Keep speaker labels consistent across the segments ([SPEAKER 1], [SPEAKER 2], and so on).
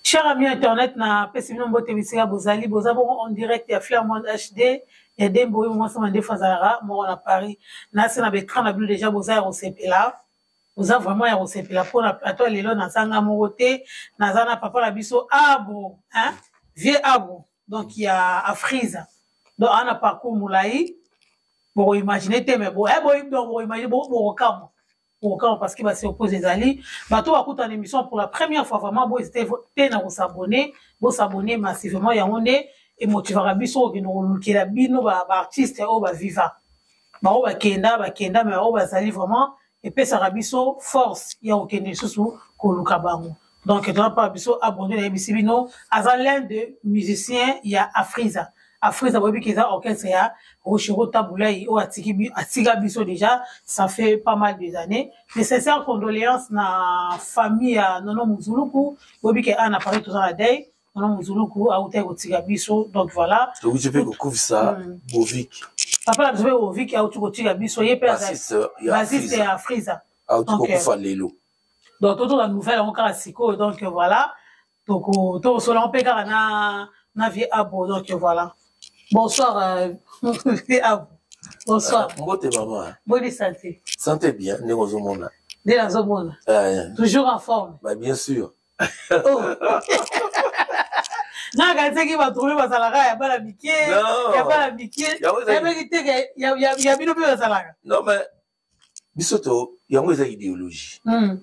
[SPEAKER 1] Cher ami internet na pesi bino mbote bisika bozali boza bongo en direct ya Flair Monde HD ya Dembo oyo mwasi mandefu azalaka moko na Paris na se na ba na bino deja boza ya kosepela boza vraiment ya kosepela mpo na plateau ya lelo naza nga moko te naza na papa na biso Abo hein vieux Abo donc ya Afrisa donc ana parcours molai boko imaginer te mais bo eh bo donc boko imaginer bokokamwa Pourquoi? Parce que ba surprise ezali. Bato bakuta na émission pour la première fois vraiment bo hésiter te na ko s'abonner, bo s'abonner massivement yango nde emotivaka biso kokende kolukela bino ba, ba artiste oyo ba viva. Bango bakenda bakenda mais oyo bazali vraiment epesaka biso force ya kokende lisusu koluka bango. Donc toza pa biso abonné nayebisi bino aza l'un de musicien ya Afrisa. Afrisa boyebi ke eza orchestre ya Rochero Tabulay oyo atiki atika biso déjà ça fait pas mal des années. Mais sincère condoléances na famille ya Nono Muzuluku boyebi ke ana Paris toza na deuil Nono Muzuluku awutaki kotika biso donc voilà.
[SPEAKER 2] Tokuti mpe kokufisa Bovik.
[SPEAKER 1] Papa na biso mpe Bovik awuti kotika biso ye mpe bassiste ya Afrisa.
[SPEAKER 2] Awuti kokufa lelo.
[SPEAKER 1] Donc toto la nouvelle yango kaka sikoyo donc voilà toko tokosola yango mpe kaka na na vie abo donc voilà bonsoir euh, vie abo bonsoir
[SPEAKER 2] euh, mbote mama
[SPEAKER 1] boni santé
[SPEAKER 2] santé bien ndenge ozomona
[SPEAKER 1] nde nazomona euh, toujours en forme
[SPEAKER 2] bah, bien sûr
[SPEAKER 1] oh. nakanisaki bato oyo bazalaka ya bana mike ya bana mike yabeki te ya bino mpe bazalaka
[SPEAKER 2] non mais biso to yango eza idéologie mm.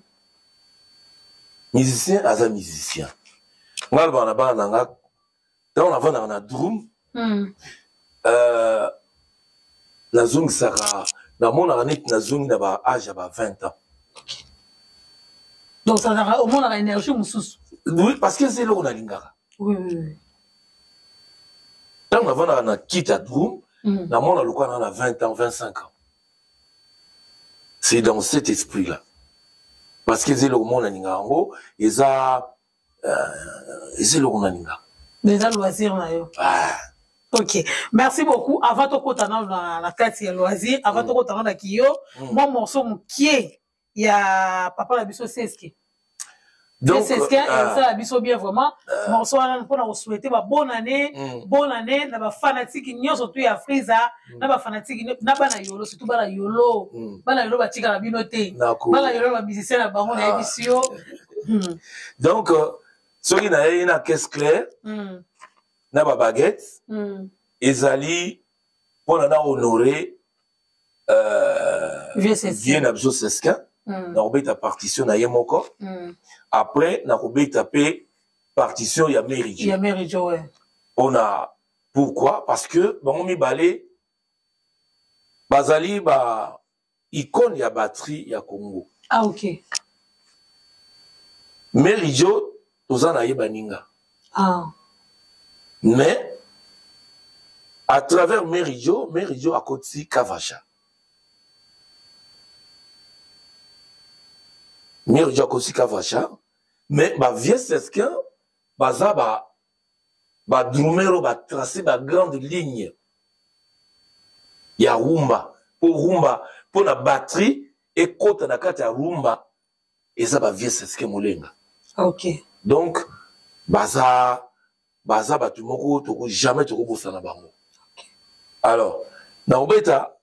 [SPEAKER 2] musicien aza musicien nga alobaka na bana na nga ntango navandaka na drum mm. euh, nazongisaka namonaka neti nazongi na ba age ya ba 20 ans
[SPEAKER 1] okay. donc omonaka énergie mosusu
[SPEAKER 2] oui parce que eza eloko nalingaka
[SPEAKER 1] oui, oui, oui.
[SPEAKER 2] ntango navandaka na kit ya drum mm. namona lokola na na 20 ans 25 ans C'est dans cet esprit-là. Parce que eloko moko nalinga yango eza euh, eza eloko nalinga.
[SPEAKER 1] Eza loisir na yo.
[SPEAKER 2] Ah.
[SPEAKER 1] Ok, merci beaucoup. Avant tokota nano na, na kati ya loisir, avant mm. tokota nano na kiyo, mm. mwa morceau mokie ya papa na biso Seske. Donc, c'est euh, ça biso bien vraiment euh, morceau wana mpona kosouhaite ba bonne année mm. bonne année na bafanatike nyonso tu ya friza mm. na bafanatike na bana yolo surtout bana yolo mm. bana yolo batikaka bino te bana yolo bamusicien na bango nayebisi yo
[SPEAKER 2] ah. donc euh, soki nayei na caisse claire mm. na babaguette mm. ezali mpona na honore euh, vie na biso sesquin mm. nakobeta partition na ye moko mm. après nakobeta mpe partition ya mary
[SPEAKER 1] jo ya mary jo ouais.
[SPEAKER 2] mpona pourquoi parce que bango mibale bazali ba icône ya batterie ya congo
[SPEAKER 1] ah ok
[SPEAKER 2] mary jo toza na ye baninga
[SPEAKER 1] ah.
[SPEAKER 2] Mais à travers Mary Jo, Mary Jo akotisi Kavacha. Mary Jo akotisi Kavacha, mais ba vieux sesquin baza ba ba drumero ba tracer ba grande ligne ya rumba po rumba po na batterie ekota na kati ya rumba eza ba vieux Sesque Molenga.
[SPEAKER 1] Ok.
[SPEAKER 2] Donc baza baza bato moko toko jamais tokobosana bango.
[SPEAKER 1] Okay.
[SPEAKER 2] Alors nakobeta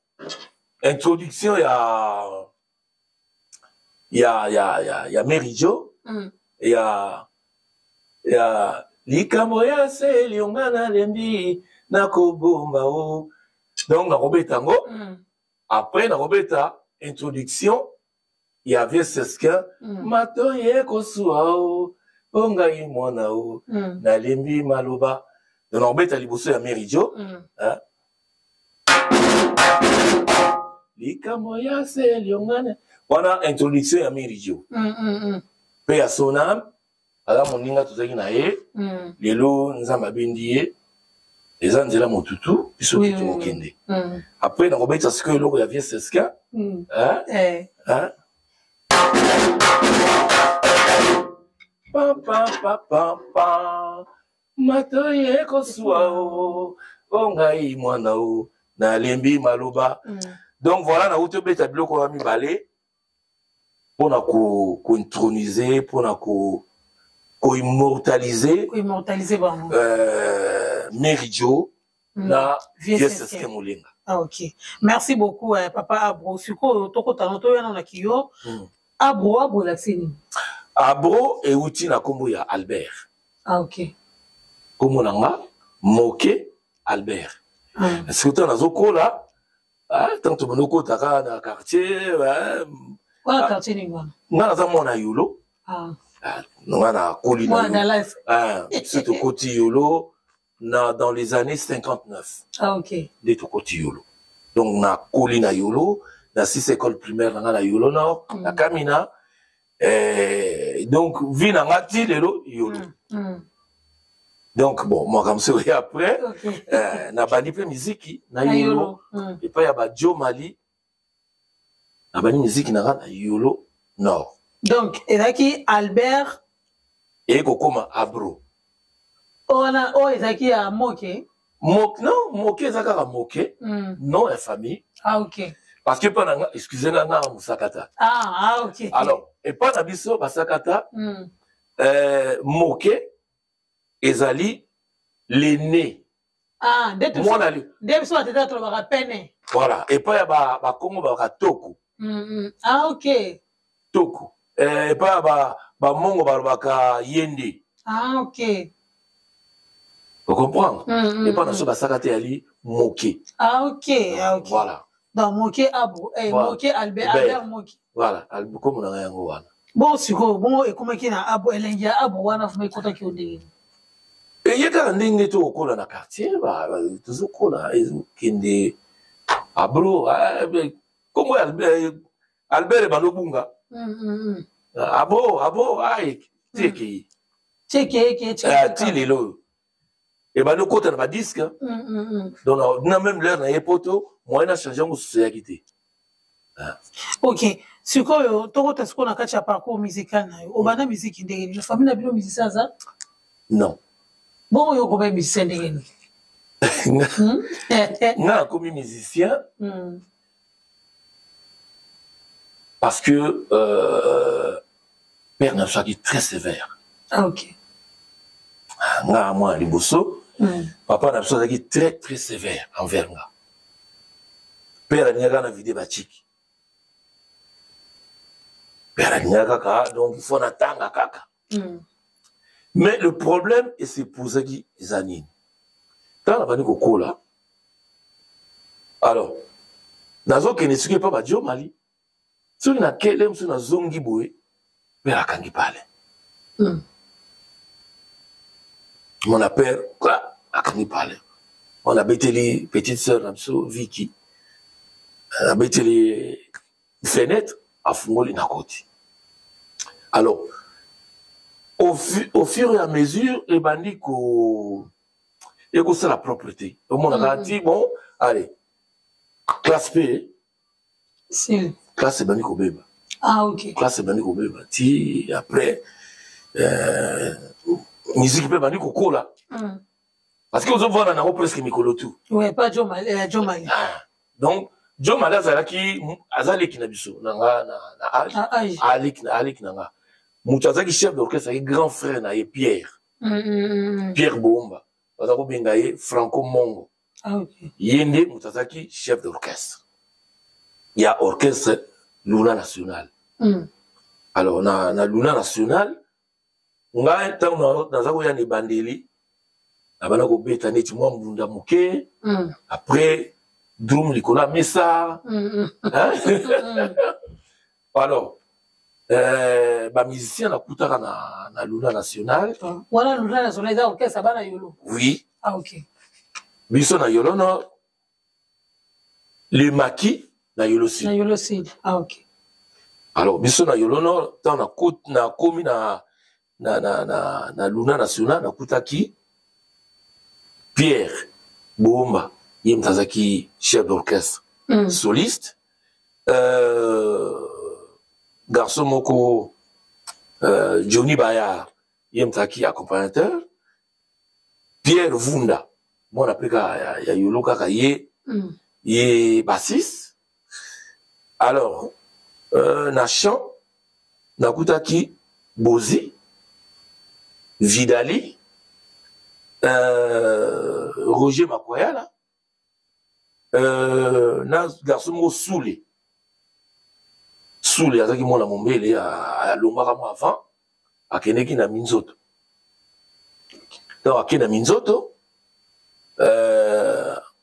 [SPEAKER 2] introduction ya ya ya ya ya Mary Jo mm. ya ya likambo ya se lionga nalembi nakobomba o donc nakobeta yango mm. après nakobeta introduction ya vieux sesquin mm. matoyi ekosua o o ngai mwana o mm. nalembi maloba donc nakobeta liboso ya mary jo mm. likambo ya se liongane wana introduction ya mary jo
[SPEAKER 1] mm, mm, mm.
[SPEAKER 2] mpe ya sonam aza moninga tozalaki na ye mm. lelo nzambe abendi ye eza nzela motutu biso oui, tokokende oui, oui. mm. après nakobetisa sikoyo eloko ya vie sesquin
[SPEAKER 1] mm.
[SPEAKER 2] eh? Eh. Pam, pam, pam, pam, pam. Matoi ekosua o o ngai mwana o nalembi maloba mm. donc voilà nauti obeta biloko wana mibale mpona kointronize mpona ko Koimmortaliser
[SPEAKER 1] Koimmortaliser bango.
[SPEAKER 2] Mary Jo na Vieux Seske Molenga.
[SPEAKER 1] Ah, ok. Merci beaucoup, papa Abro. Sikoyo tokotana toyana na kiyo. Abro, Abro elakisi nini?
[SPEAKER 2] Abro euti na nkombo ya Albert.
[SPEAKER 1] Ah, ok.
[SPEAKER 2] Nkombo na nga Moke Albert. Surtout nazokola, ntango tobandi okota kaka na quartier.
[SPEAKER 1] Wana quartier nini wana?
[SPEAKER 2] Nga naza mwana Yolo. Nga nakoli
[SPEAKER 1] na
[SPEAKER 2] biso tokoti Yolo na dans les années 59.
[SPEAKER 1] Ah, ok.
[SPEAKER 2] Nde tokoti Yolo. Donc nakoli na Yolo, na six école primaire na nga na Yolo Nord, na Kamina. Donc vie na nga ti lelo Yolo. Donc bon, makambo soki après, nabandi mpe miziki na Yolo, epai ya bajo Mali. Nabandi miziki na nga na Yolo Nord.
[SPEAKER 1] Donc ezalaki Albert.
[SPEAKER 2] Eye kokóma Abro.
[SPEAKER 1] Wana oyo ezalaki ya Moke?
[SPEAKER 2] Non, Moke eza kaka Moke, nom ya famille.
[SPEAKER 1] Ah, ok.
[SPEAKER 2] Parce que epa na nga, excuse nga, nga mosakata.
[SPEAKER 1] Ah, ah, ok.
[SPEAKER 2] Alors epa na biso basakata, Moke ezali l'aîné.
[SPEAKER 1] Ah, nde biso bateta tolobaka pene.
[SPEAKER 2] Voilà, epai ya Bakongo babaka toko.
[SPEAKER 1] Ah, ok.
[SPEAKER 2] Toko. Epai ya Bamongo balobaka yende.
[SPEAKER 1] Ah, ok.
[SPEAKER 2] Ocomprendre? Epai na biso basaka te yali Moke.
[SPEAKER 1] Ah, ok. Ah, ok.
[SPEAKER 2] Voilà.
[SPEAKER 1] Donc Moke Abo, Moke Albert, Albert Moke.
[SPEAKER 2] Voilà, kombo na ngai yango wana.
[SPEAKER 1] Bon, sikoyo bongo ekomaki na Abo, elengi ya Abo wana fuma ekotaki yo ndenge?
[SPEAKER 2] Eye kaka ndenge tokokola na quartier, tozokola, ezokende Abro, kombo ya Albert ebanda obunga. Abo, Abo, ai ti ekei.
[SPEAKER 1] Ti ekei.
[SPEAKER 2] Ti lelo oyo ebandi okota na badisque. Donc na même l'heure na ye poto, moyen na change yango mosusu eyaki te.
[SPEAKER 1] Ok, sikoyo tokota sikoyo na kati ya parcours musical na yo. Obanda musique ndenge nini? Famille na bino musicien aza?
[SPEAKER 2] Non.
[SPEAKER 1] Bongo yo okoma musicien ndenge nini?
[SPEAKER 2] Nga nakomi musicien parce que père na biso azalaki très sévère.
[SPEAKER 1] Ah, ok.
[SPEAKER 2] Nga mwana liboso, papa na biso azalaki très très sévère envers nga. Père alingaka na vide bachiki, père alingaka kaka, donc il faut natanga kaka. Mais le problème esepozaki eza nini? Ntango nabandi kokola, alors nazokende soki epa badio Mali, soki nakele mosusu, nazongi boye, père akangi pale. Mon père akangi pale, on abeteli petite sœur na biso Viki, abeteli fenêtre, afungoli, na koti. Alors au fur et à mesure ebandi ko ekosala propreté, omonaka ti bon, allez, classe mpe classe ebandi kobeba.
[SPEAKER 1] Ah, ok.
[SPEAKER 2] Classe ebandi kobeba ti après musique mpe ebandi kokola, parce que ozovanda nango presque mikolo tu.
[SPEAKER 1] Ouais, pas Joe Mali, Joe Mali.
[SPEAKER 2] Ah, donc Joe Mali azalaki, aza leki na biso na nga na age, aleki na nga. Moto azalaki chef d'orchestre azalaki grand frère na ye Pierre. Pierre Bomba, baza kobenga ye Franco Mongo.
[SPEAKER 1] Ah, okay.
[SPEAKER 2] Ye nde moto azalaki chef d'orchestre ya orchestre Luna National. Alors na Luna National, ngai ntango naza koya na ebandeli, nabanda kobeta neti mwa mbunda moke, après drum likolo ya mesa. Alors bamusicien nakutaka na Luna National.
[SPEAKER 1] Wana Luna National eza orchestre bana Yolo?
[SPEAKER 2] Oui.
[SPEAKER 1] Ah, ok.
[SPEAKER 2] Biso na Yolo Nord, le Maquis na Yolo Sud.
[SPEAKER 1] Na Yolo Sud, ah, ok.
[SPEAKER 2] Alors biso na Yolo Nord, ntango nakomi na Luna National, nakutaki Pierre Bomba, ye moto azalaki chef d'orchestre, soliste, garçon moko Johnny Bayard, ye moto azalaki accompagnateur, Pierre Vunda, mwana mpe kaka ya Yolo kaka ye, ye bassiste. Alors na chant nakutaki Bozi. Vidali, Roger Makwayala, na garçon moko Soule. Soule azalaki mwana mombele, alongwaka mwa avant, akendeki na minzoto. Donc akende na minzoto,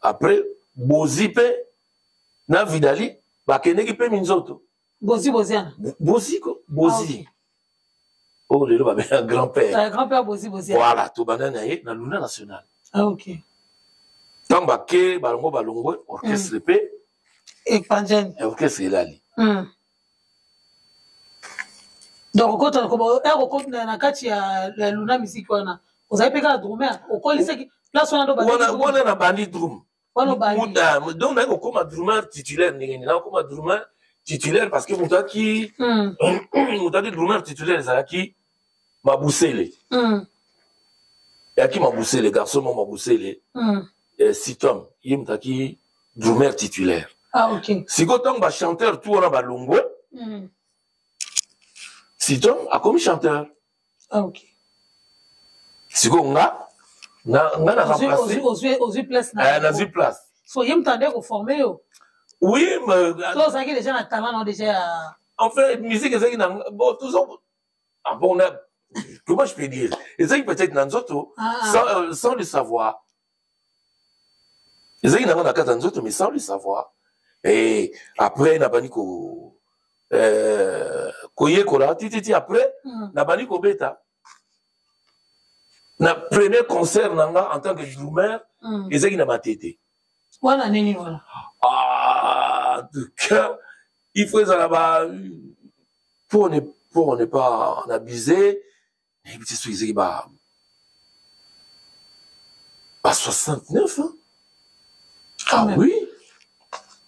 [SPEAKER 2] après Bozi pe na Vidali bakendeki pe minzoto.
[SPEAKER 1] Bozi Boziana.
[SPEAKER 2] Bozi ko, Bozi. Ah, okay. Oyo lelo babenga grand père.
[SPEAKER 1] Ah, grand père Bozi Boziana.
[SPEAKER 2] Voilà, tobanda na ye na Luna National.
[SPEAKER 1] Ah, ok.
[SPEAKER 2] Ntango bake balongo balongwe orchestre mpe
[SPEAKER 1] epanzani,
[SPEAKER 2] orchestre elali.
[SPEAKER 1] Donc okota okota na kati ya Luna Musique wana, ozali mpe kaka drummer, okolisaki place wana?
[SPEAKER 2] Ndo wana na bandi drum. Wana obandi. Donc naye kokóma drummer titulaire. Ndenge nini nakokóma drummer titulaire? Parce que moto aki drummer titulaire ezalaki Mabusele. Eyaki Mabusele, garçon mo Mabusele. Sitom ye moto aki drummer titulaire.
[SPEAKER 1] Ah, ok.
[SPEAKER 2] Sikoyo ntango bachanteur tu wana balongwe, Sitom akomi chanteur.
[SPEAKER 1] Ah, ok.
[SPEAKER 2] Sikoyo nga na remplace.
[SPEAKER 1] Ozwi place na
[SPEAKER 2] Nazwi place.
[SPEAKER 1] So ye moto ande koforme yo?
[SPEAKER 2] Oui, mais
[SPEAKER 1] So ozalaki déjà na talent na déjà ya
[SPEAKER 2] En fait, musique ezalaki na, bon, toujours, ah bon, na, comment je peux dire, ezalaki peut-être na nzoto.
[SPEAKER 1] Ah.
[SPEAKER 2] Sans le savoir, ezalaki nango na kati ya nzoto, mais sans le savoir. Et après nabandi ko koyekola tititi. Après nabandi kobeta na premier concert na nga en tant que drummer. Ezalaki na Matete.
[SPEAKER 1] Wana nini wana?
[SPEAKER 2] Ah, en tout cas, il faut ezala ba pour ne pas en abuser, nayebi te soki ezalaki ba 69, hein? Ah
[SPEAKER 1] même.
[SPEAKER 2] Oui,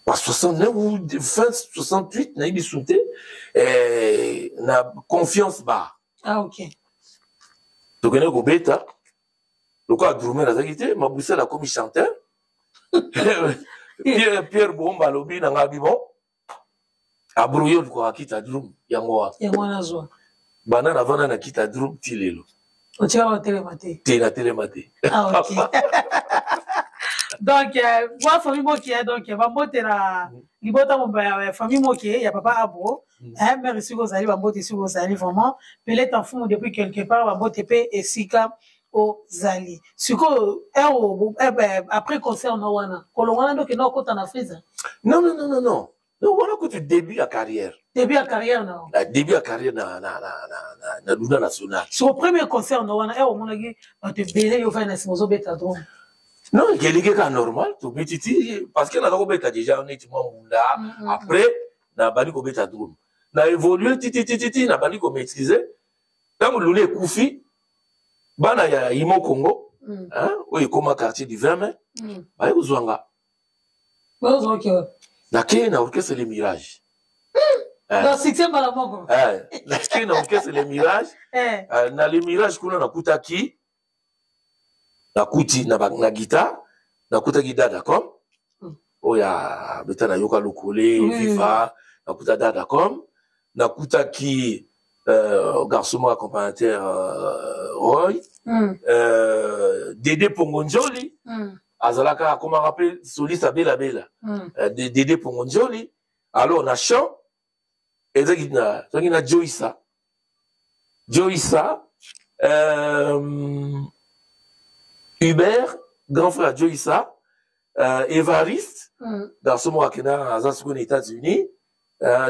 [SPEAKER 2] ba 69 ou fin 68, nayebi su te. Na Confiance Bar.
[SPEAKER 1] Ah, ok.
[SPEAKER 2] Tokende kobeta lokola drummer azalaki te, Mabusel akomi chanteur. Pierre Bomba alobi na ngai: "Bon, Abro, yo olukaka kita drum, yango wana."
[SPEAKER 1] Yango wana, zwa.
[SPEAKER 2] Banda navanda na kita drum ti lelo.
[SPEAKER 1] Otikala otelema te?
[SPEAKER 2] Te, natelema te.
[SPEAKER 1] Ah, ok. Donc mwa famille Moke, donc bambote na libota momba ya famille Moke ya papa Abro. Mare, esika ozali, bambote esika ozali vraiment. Peleta Mfumu depuis quelque part, bambote mpe esika ozali. Sikoyo après concert na wana, kolongo wana nde okenda okota na Frisa?
[SPEAKER 2] Non, non, non, non, non, non, wana kutu début ya carrière.
[SPEAKER 1] Début ya carrière na
[SPEAKER 2] Na début ya carrière na Luna National.
[SPEAKER 1] Siko premier concert na wana, omonaki bato ebele, yo ofai na nsima ozobeta drum?
[SPEAKER 2] Non, ekeliki kaka normal, tobeti ti, parce que naza kobeta déjà neti mwa mbunda. Après nabandi kobeta drum, na évolue titititi, nabandi komaîtrise. Ntango Luna ekufi, bana ya Imo Congo, oyo ekóma quartier du 20 mai, baye kozwa nga.
[SPEAKER 1] Bazwa oke wapi?
[SPEAKER 2] Nakei na orchestre Le Mirage.
[SPEAKER 1] Donc succès mbala moko.
[SPEAKER 2] Nakei na orchestre Le Mirage. Na Le Mirage kuna nakutaki, nakuti na guitare nakutaki Dada Com, oyo abeta na Yoka Lokole, Viva. Nakuta Dada Com, nakutaki garçon moko accompagnateur, Roy, Dede Pongonjoli. Azalaka, akomaka mpe soliste abelabela. Dede Pongonjoli. Alors na chant ezalaki na, ezalaki na Joisa, Joisa, Hubert, grand frère Joisa, Evariste, garçon moko akenda, aza sikoyo na États-Unis.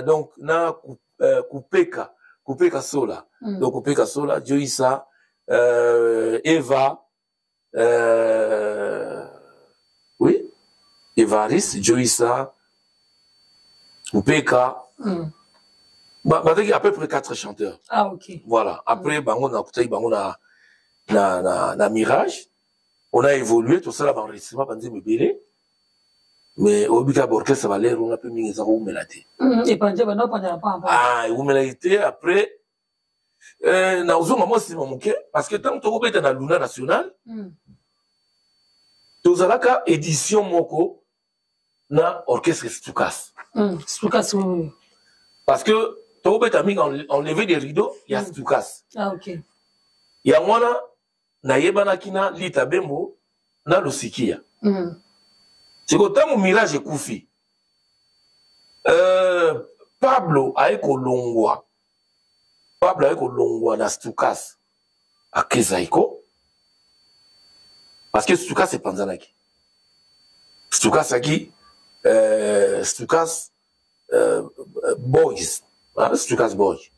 [SPEAKER 2] Donc na Kupeka, Kupeka Sola. Donc Kupeka Sola, Joisa, Eva, oui, Evariste, Joisa, Kupeka. Bazalaki à peu près quatre chanteurs.
[SPEAKER 1] Ah, ok.
[SPEAKER 2] Voilà. Après, bango nakutaki bango na Mirage. On a évolué, tosala baenregistrement, banzembo ebele, mais oyebi kaka baorchestre, balere wana mpe mingi eza koumela te.
[SPEAKER 1] Epanje banda opanzaka pampa.
[SPEAKER 2] Ah, ewumelaki te. Après nazonga mwa nsima moke, parce que ntango tokobeta na Luna National, tozalaka édition moko na orchestre Stukas.
[SPEAKER 1] Stukas, oui.
[SPEAKER 2] Parce que tokobeta mingi enlever des rideaux ya Stukas.
[SPEAKER 1] Ah, ok.
[SPEAKER 2] Yango wana nayebanaki na Lita Bembo na Lusikia. Siko ntango Mirage ekufi, Pablo aye kolongwa, Pablo aye kolongwa na Stukas ake Zaiko, parce que Stukas epanzanaki. Stukas aki Stukas Boys, hein, Stukas Boys,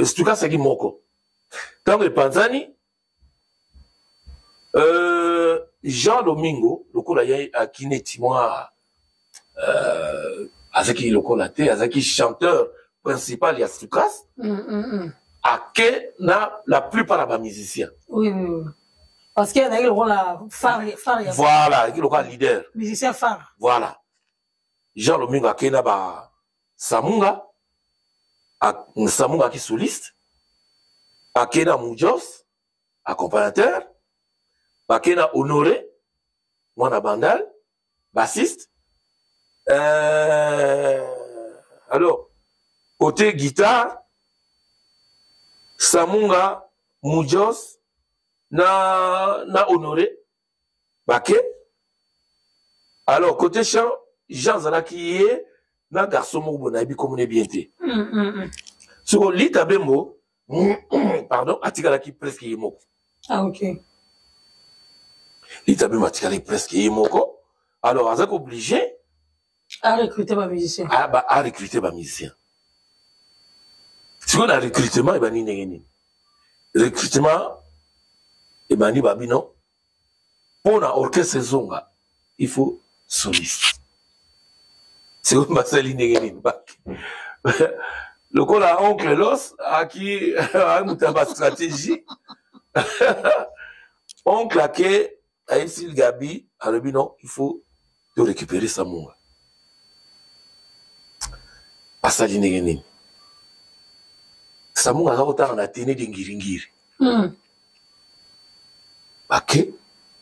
[SPEAKER 2] Stukas aki moko. Ntango epanzani, Jean Domingo lokola ye aki neti mwa azalaki lokola te, azalaki chanteur principal ya Stukas. Ake na la plupart ya bamusicien.
[SPEAKER 1] Oui. Parce que azalaki lokola phare, phare ya
[SPEAKER 2] Voilà, azalaki lokola leader.
[SPEAKER 1] Musicien phare.
[SPEAKER 2] Voilà. Jean Domingo ake na ba Samunga, Samunga aki soliste, ake na Mujos, accompagnateur, bake na Honoré, mwana Bandal, bassiste. Alors, côté guitare, Samunga, Mujos, na Honoré, bake. Alors, côté chant, Jean azalaki ye na garçon moko boye nayebi komona bien te. Soko Lita Bembo, pardon, atikalaki presque ye moko.
[SPEAKER 1] Ah, ok.
[SPEAKER 2] Lita Bembo atikalaki presque ye moko. Alors, azalaki obligé
[SPEAKER 1] à recruter ba musicien.
[SPEAKER 2] Ah, ba, à recruter ba musicien. Sikoyo na recrutement ebandi ndenge nini? Recrutement ebandi ba bino mpo na orchestre ezonga, il faut soliste. Sikoyo basali ndenge nini? Lokola oncle Los aki moto ya ba stratégie, oncle ake ayebisi Gabi, alobi non, il faut to récupérer Samunga. Asali ndenge nini? Samunga aza kotanga na Athénée de Ngiringiri. Bake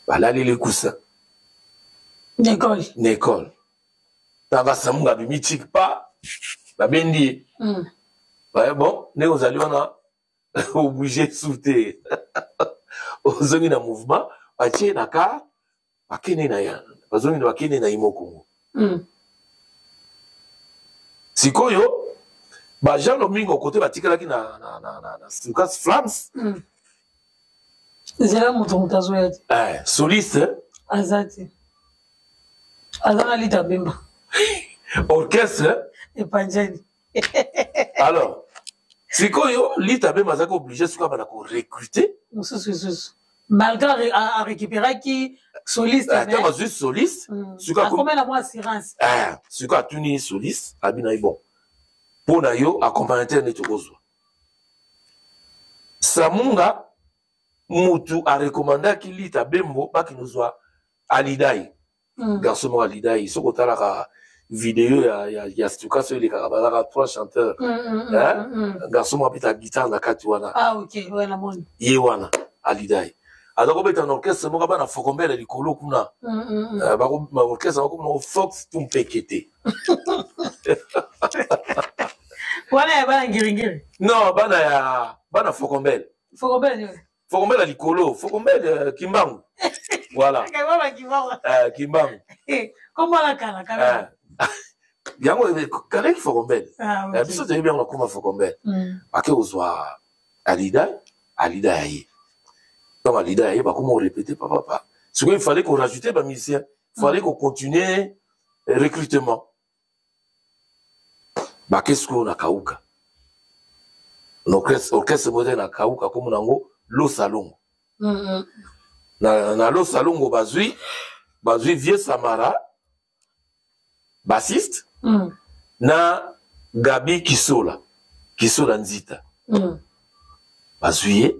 [SPEAKER 2] balaleli kusa
[SPEAKER 1] na école.
[SPEAKER 2] Na école. Tanga Samunga abimi tik pa babendi ye. Baye bon, ndenge ozali wana oblige su te. Ozongi na mouvement, batie na car, bakende na ya, bazongi na bakende na Imo Congo. Sikoyo ba Jean Domingo kote batikalaki na Stukas Flams.
[SPEAKER 1] Zela moto azoya te.
[SPEAKER 2] Soliste
[SPEAKER 1] aza te. Aza na Lita Bemba.
[SPEAKER 2] Orchestre
[SPEAKER 1] epanzani.
[SPEAKER 2] Alors, sikoyo Lita Bemba azalaki obligé sikoyo abanda korecruter
[SPEAKER 1] mosusu lisusu malgré arécupéraki soliste.
[SPEAKER 2] Ntango azwi soliste,
[SPEAKER 1] sikoyo akomela na mwa assurance.
[SPEAKER 2] Sikoyo atuni soliste, abi na ye bon, mpo na yo accompagnateur neti okozwa Samunga, mutu arekomandaki Lita Bembo bakende kozwa Alidai. Garçon moko Alidai, soki otalaka video ya Stukas oyo elekaka, bazalaka trois chanteurs. Garçon moko abetaka guitare na kati wana.
[SPEAKER 1] Ah, ok, ouais, namoni.
[SPEAKER 2] Ye wana Alidai aza kobeta na orchestre moko bana Fokombele likolo kuna. Orchestre bakomona Fox Tumpeke te.
[SPEAKER 1] Wana ya bana Ngiringiri?
[SPEAKER 2] Non, bana ya bana Fokombele.
[SPEAKER 1] Fokombele.
[SPEAKER 2] Fokombele ya likolo, Fokombele Kimbangu. Voilà.
[SPEAKER 1] Kimbangu.
[SPEAKER 2] Kimbangu.
[SPEAKER 1] Kombo la kala kala.
[SPEAKER 2] Yango kaleki Fokombele. Biso toyebi yango nakoma Fokombele. Bake kozwa Alida, Alida ya ye. Donc Alida ya ye bakoma orépéter papa papa. Sikoyo il fallait qu'on rajoute ba musicien, il fallait qu'on continue recrutement. Bake sikoyo na Kauka. Na orchestre moko na Kauka komona yango Losalongo. Na Losalongo bazwi Vieux Samara bassiste na Gabi Kisola, Kisola Nzita. Bazwi ye.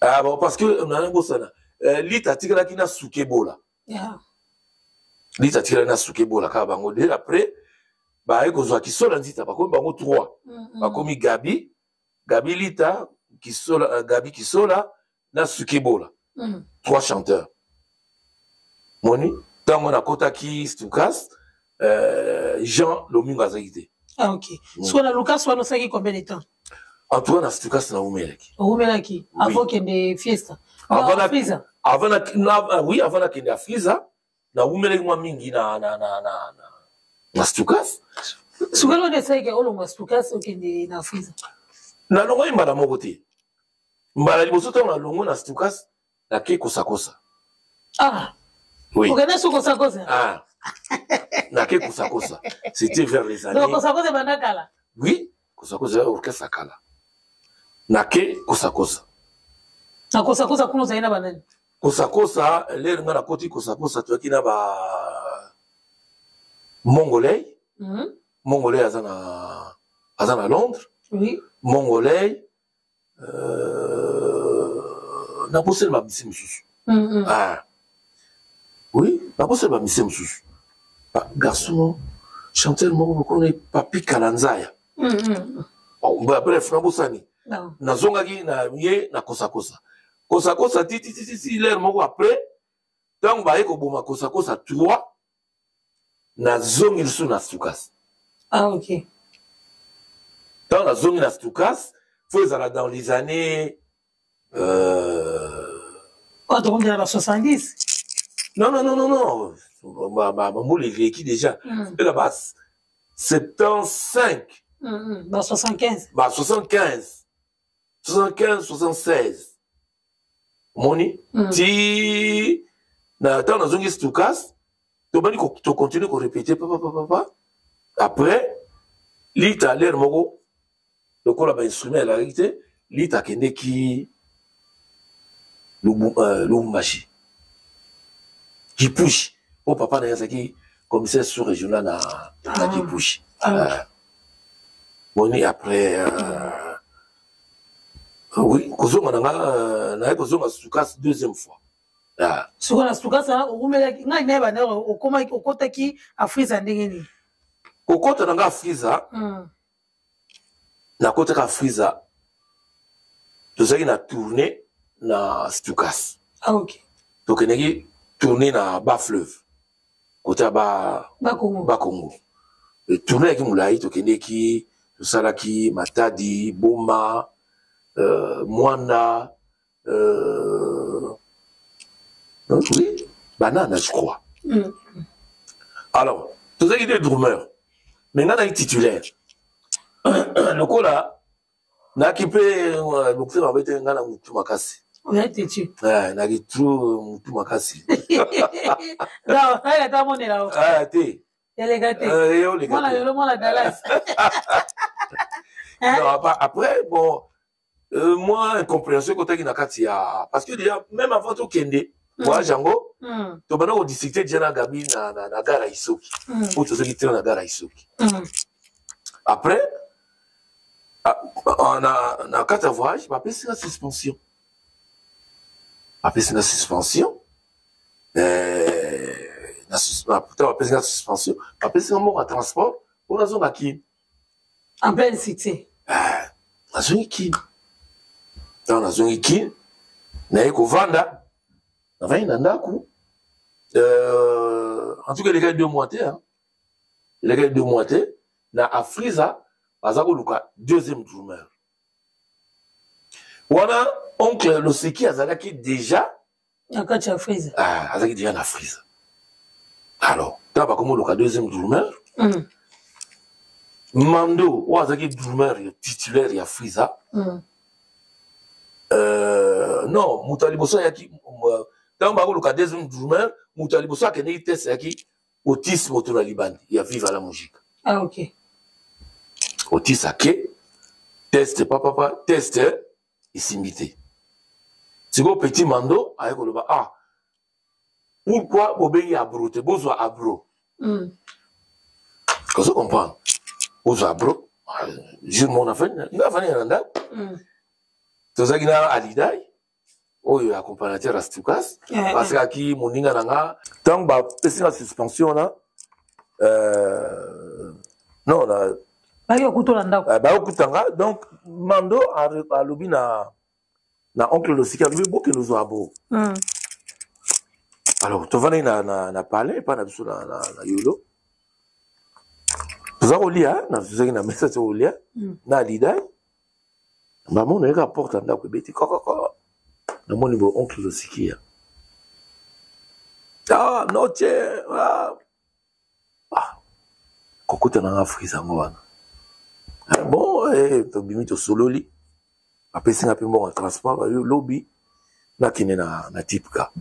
[SPEAKER 2] Ah bon, parce que na bosana Lita atikalaki na Sukebola. Lita atikalaki na Sukebola kaka bango de après baye kozwa Kisola Nzita, bakomi bango 3. Bakomi Gabi, Gabi Lita, Kisola, Gabi Kisola na Sukebola. 3 chanteurs. Moni ntango nakotaki Stukas, Jean Lomingo azalaki te.
[SPEAKER 1] Ah, ok. So na Lucas wana osalaki combien de temps?
[SPEAKER 2] En tout cas, na Stukas naumelaki.
[SPEAKER 1] Oumelaki avant okende Fiesta?
[SPEAKER 2] Avant avant na, oui, avant nakende Afrisa, naumelaki mwa mingi na Stukas.
[SPEAKER 1] Sukali wana esalaki olongwa Stukas, okende na Afrisa?
[SPEAKER 2] Nalongwaki mbala moko te. Mbala liboso, ntango nalongwe na Stukas, nake Kosakosa.
[SPEAKER 1] Ah oui, okende so Kosakosa.
[SPEAKER 2] Ah, nake Kosakosa, c'était vers les années
[SPEAKER 1] Kosakosa ebanda kala.
[SPEAKER 2] Oui, Kosakosa ya orchestre kala. Nake Kosakosa.
[SPEAKER 1] Na Kosakosa kuna ozali na banani?
[SPEAKER 2] Kosakosa, lere nga nakoti Kosakosa, toyaki na ba Mongolais. Mongolais aza na Londres. Mongolais, nakosala bamisi mosusu. Ah. Oui, nakosala bamisi mosusu, garçon chanteur moko bokona, Papi Kalanzaya. Bref, nabosani. Nazongaki na ye na Kosakosa. Kosakosa titititi, lere moko après, ntango baye koboma Kosakosa 3, nazongi lisusu na Stukas.
[SPEAKER 1] Ah, ok.
[SPEAKER 2] Ntango nazongi na Stukas, faut ezala dans les années
[SPEAKER 1] Oyo tokomela ba 70?
[SPEAKER 2] Non, non, non, non, non, bambula eleki déjà. Ela ba 75.
[SPEAKER 1] Ba 75.
[SPEAKER 2] Ba 75, 75, 76, omoni. Ti na ntango nazongi Stukas, tobandi tocontinue korépéter papapapapa. Après Lita, lere moko lokola bainstrument elakaki te, Lita akendeki Lubumbashi, Kipushi, mpo papa na ye azalaki commissaire sous régional na Kipushi. Boni après, oui, kozonga na nga, naye kozonga Stukas deuxième fois.
[SPEAKER 1] Ah. Sikoyo na Stukas okumelaki, ngai nayeba nde okomaki, okotaki Afrisa ndenge nini?
[SPEAKER 2] Kokota na nga Afrisa, nakotaka Afrisa, tozalaki na tournée na Stukas.
[SPEAKER 1] Ah, ok.
[SPEAKER 2] Tokendeki tournée na bas fleuve, kota ba
[SPEAKER 1] Bakongo.
[SPEAKER 2] Bakongo. Tournée yaki molai, tokendeki, tosalaki Matadi, Boma, Mwanda, oui, Banana, je crois. Alors tozalaki deux drummer, mais nga naki titulaire. Lokola naki mpe lokuta mabe te, nga na mutu makasi.
[SPEAKER 1] Oya têtu.
[SPEAKER 2] Naki trop mutu makasi.
[SPEAKER 1] Ata monela.
[SPEAKER 2] Te.
[SPEAKER 1] Eleka te, mwana lelo, mwana Dallas.
[SPEAKER 2] Non, après, bon, moi incompréhension ekotaki na kati ya, parce que déjà même avant tokende voyage yango, tobanda kodiscute déjà na Gabi na gare ya Isoki, po tozwaki train na gare ya Isoki. Après, na kati ya voyage, bapesi nga suspension, bapesi nga suspension. Bapesi nga suspension, bapesi nga moko ya transport mpo nazonga Kini.
[SPEAKER 1] En pleine cité.
[SPEAKER 2] Nazongi Kini. Ntango nazongi Kini, naye kovanda, navandi na ndako. En tout cas, elekaki 2 mois te, elekaki 2 mois te, na Afrisa baza koluka deuxième drummer. Wana oncle Loseki azalaki déjà
[SPEAKER 1] na kati ya Afrisa.
[SPEAKER 2] Ah, azalaki déjà na Afrisa. Alors ntango bakomi koluka deuxième drummer, Mando oyo azalaki drummer titulaire ya Frisa, non, moto ya liboso ayaki, ntango bakoluka deuxième drummer, moto ya liboso akendeki test ayaki Otis, moto na libandi ya Viva la Musique.
[SPEAKER 1] Ah, ok.
[SPEAKER 2] Otis ake test, papapa, test esimbi te. Sikoyo petit Mando aye koloba: "Ah, pourquoi bobengi Abro te? Bozwa Abro." Ozo comprendre, bozwa Abro. Jour moko nga afandi na ndako, tozalaki na Alidai oyo accompagnateur ya Stukas, asekaki moninga na nga. Ntango bapesi nga suspension wana, non, na
[SPEAKER 1] Baki kokutola ndako.
[SPEAKER 2] Bayokuta nga. Donc Mando alobi na oncle Losiki, alobi: "Bokende ozwa Abro." Alors tovandaki na palais epai na biso na Yolo, toza kolia, tozalaki na mesa, toza kolia na Alidai. Bamona ye kaka porte ya ndako ebeti kokoko. Namoni bo oncle Losikia. Ah, noche. Ah. Ah. Kokota na nga frise yango wana. Ah, bon, eh, tobimi tosololi. Bapesi nga mpe mbongo ya transport, bayo lobi nakende na, na tipka.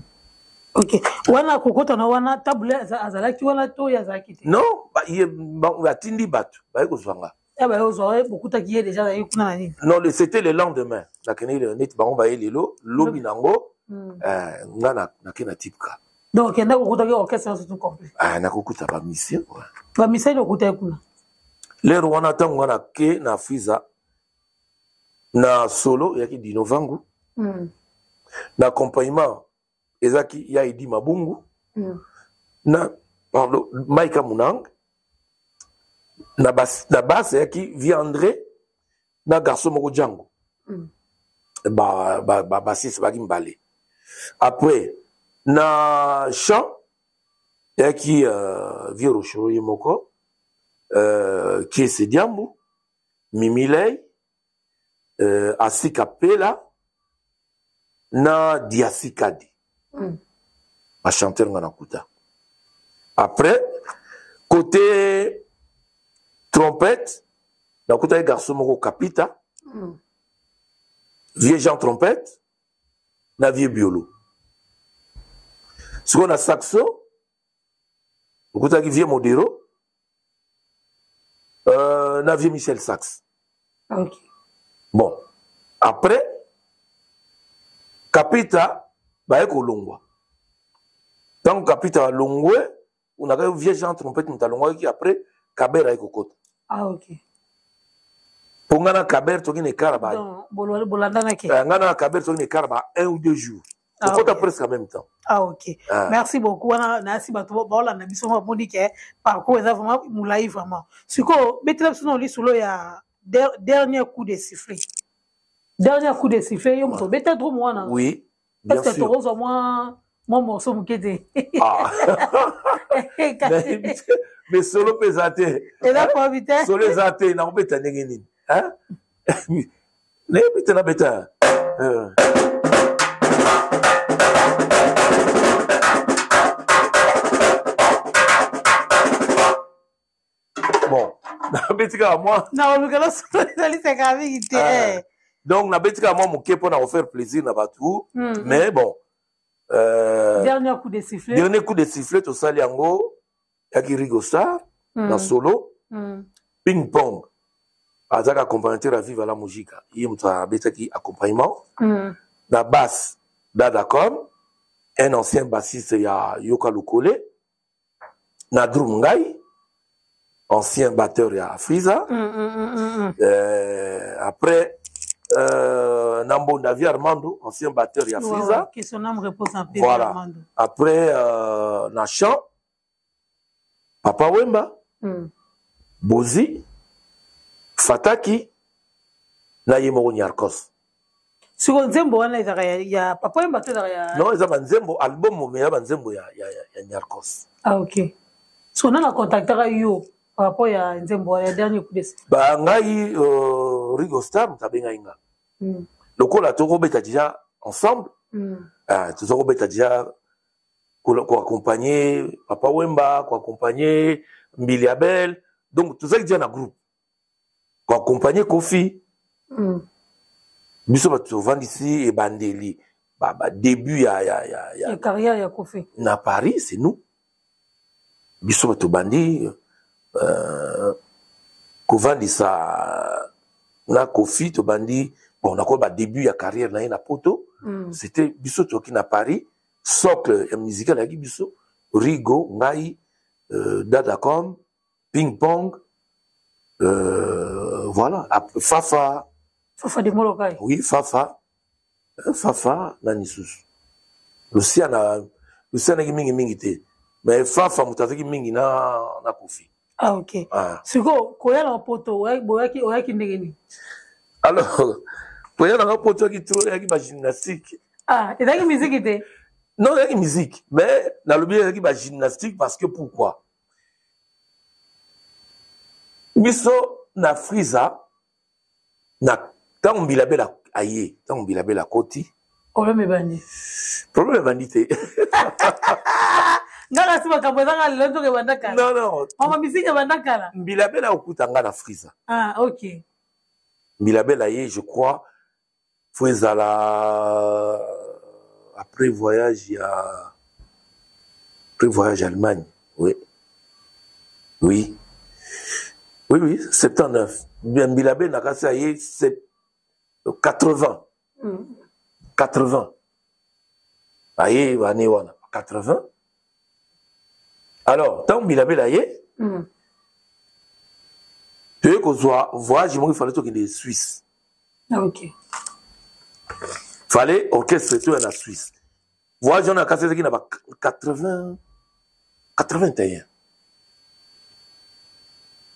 [SPEAKER 1] Ok. Wana kokota na wana table azalaki wana to ye azalaki te?
[SPEAKER 2] Non, ba, ye, batindi bato baye kozwa nga.
[SPEAKER 1] Ya baye kozwa ye bokutaki ye déjà azalaki kuna na nini?
[SPEAKER 2] Non, c'était le lendemain. Nakende le neti bango baye lelo, lobi nango eh, nga na nake na tipka.
[SPEAKER 1] Donc okenda kokutaki orchestre nyonso tout complet.
[SPEAKER 2] Ah, nakokuta ba musiciens. Ouais.
[SPEAKER 1] Ba musiciens okutaki kuna.
[SPEAKER 2] Lero wana ntango nga nake na Friza na solo eyaki Dino Vangu. Na accompagnement ezaki ya Edi Mabungu. Na pardon, Maika Munang. Na basse, na basse eyaki Vieux André na garçon moko Django. Ba ba ba bassiste baki mbale. Après na chant eyaki Vieux Rochereau ye moko, Kiese Diambu, Mimi Ley, Asika Pela na Diasi Kadi. Ba chanteur nga nakuta. Après côté trompette nakutaki garçon moko Kapita. Vieux Jean trompette na vieux Biolo. Sikoyo na saxo okutaki vieux Modero na vieux Michel Sax.
[SPEAKER 1] Okay.
[SPEAKER 2] Bon, après Kapita baye kolongwa. Tango Kapita alongwe, on a vieux Jean trompette moto alongwaki après Kaber aye kokota.
[SPEAKER 1] Ah OK.
[SPEAKER 2] Po nga na Kaber toki na ekara ba.
[SPEAKER 1] Donc bolandanaki.
[SPEAKER 2] Nga na Kaber toki na ekara ba 1 ou 2 jours.
[SPEAKER 1] Ah,
[SPEAKER 2] Tokota
[SPEAKER 1] okay.
[SPEAKER 2] presque en même temps.
[SPEAKER 1] Ah ok.
[SPEAKER 2] Ah.
[SPEAKER 1] Merci beaucoup. Wana nasi bato baolanda biso bamoni ke parcours eza vraiment molai vraiment. Sikoyo betela biso na lisolo ya dernier coup de sifflet. Dernier coup de sifflet yo moto obeta drum wana.
[SPEAKER 2] Oui. Bien
[SPEAKER 1] Est-ce que
[SPEAKER 2] sûr.
[SPEAKER 1] tokozwa mwa morceau moke te?
[SPEAKER 2] Ah. Mais solo mpe eza te.
[SPEAKER 1] Eza probi te.
[SPEAKER 2] Solo eza te, nakobeta ndenge nini? Hein? Nayebi te nabeta. Bon, nabeti kaka mwa.
[SPEAKER 1] Nakolukela solo ezali seka mingi te.
[SPEAKER 2] Ah. Donc nabeti kaka mwa moke mpo na kofaire plaisir na bato. Mais bon.
[SPEAKER 1] Dernier coup de sifflet.
[SPEAKER 2] Dernier coup de sifflet, tosali yango yaki Rigo Star na solo. Ping pong. Azaka accompagnateur à Viva la Musica. Ye moto abetaki accompagnement. Na basse Dadacom, un ancien bassiste ya Yoka Lokole. Na drum ngai, ancien batteur ya Afrisa. Après Nambo Davi Armando, ancien batteur ya Afrisa.
[SPEAKER 1] Ouais, que son âme repose en paix.
[SPEAKER 2] Voilà.
[SPEAKER 1] Armando.
[SPEAKER 2] Après na chant Papa Wemba, Bozi, Fataki, na ye moko Niarkos.
[SPEAKER 1] Siko nzembo wana ezalaka ya Papa Wemba to ezalaka ya
[SPEAKER 2] Non, eza banzembo album mais ya banzembo ya Niarkos.
[SPEAKER 1] Ah ok. Siko nana contactaka yo par rapport ya nzembo wana ya dernier coup de sifflet?
[SPEAKER 2] Ba ngai Rigo Star moto abengai nga. Lokola tokobeta déjà ensemble. Tozokobeta déjà ko accompagner Papa Wemba, ko accompagner Mbili Abel. Donc tozalaki déjà na groupe. Ko accompagner Kofi. Biso bato tovandisi ebandeli ba début ya
[SPEAKER 1] Ya carrière ya Kofi.
[SPEAKER 2] Na Paris, c'est nous. Biso bato bandi kovandisa na Kofi, tobandi bon nakoyeba ba début ya carrière na ye na Poto. C'était biso toki na Paris, socle ya musical ayaki biso Rigo, ngai, Dadacom, Ping Pong, voilà, Fafa.
[SPEAKER 1] Fafa de Molokai.
[SPEAKER 2] Oui, Fafa. Fafa na lisusu. Luciana, Luciana ki mingi mingi te. Mais Fafa moto azaki mingi na Kofi.
[SPEAKER 1] Ah ok.
[SPEAKER 2] Ah.
[SPEAKER 1] Siko koya na Poto, oyaki oyaki ndenge nini?
[SPEAKER 2] Alors, koya na Poto oyaki trop oyaki ba gymnastique.
[SPEAKER 1] Ah, ezalaki musique te?
[SPEAKER 2] Non, ezalaki musique, mais nalobi ezalaki ba gymnastique parce que pourquoi? Biso na Friza na Ntango Mbilabela aye, ntango Mbilabela akoti,
[SPEAKER 1] problème ebandi.
[SPEAKER 2] Problème ebandi te.
[SPEAKER 1] Nga kasi makambo ezanga lelo, nzoka ebanda kala.
[SPEAKER 2] Non, non.
[SPEAKER 1] Mama, misiki ebanda kala.
[SPEAKER 2] Mbilabela okuta nga na Frisa.
[SPEAKER 1] Ah, ok.
[SPEAKER 2] Mbilabela ye, je crois, faut ezala après voyage ya, après voyage Allemagne. Oui, 79. Mbilabe na kasi aye 80. 80 aye bane wana 80. Alors ntango Mbilabela ye, toye kozwa voyage moko, ifale tokende Suisse. Fallait orchestre toya na Suisse. Voyage wana kasi ezalaki na ba 80, 81.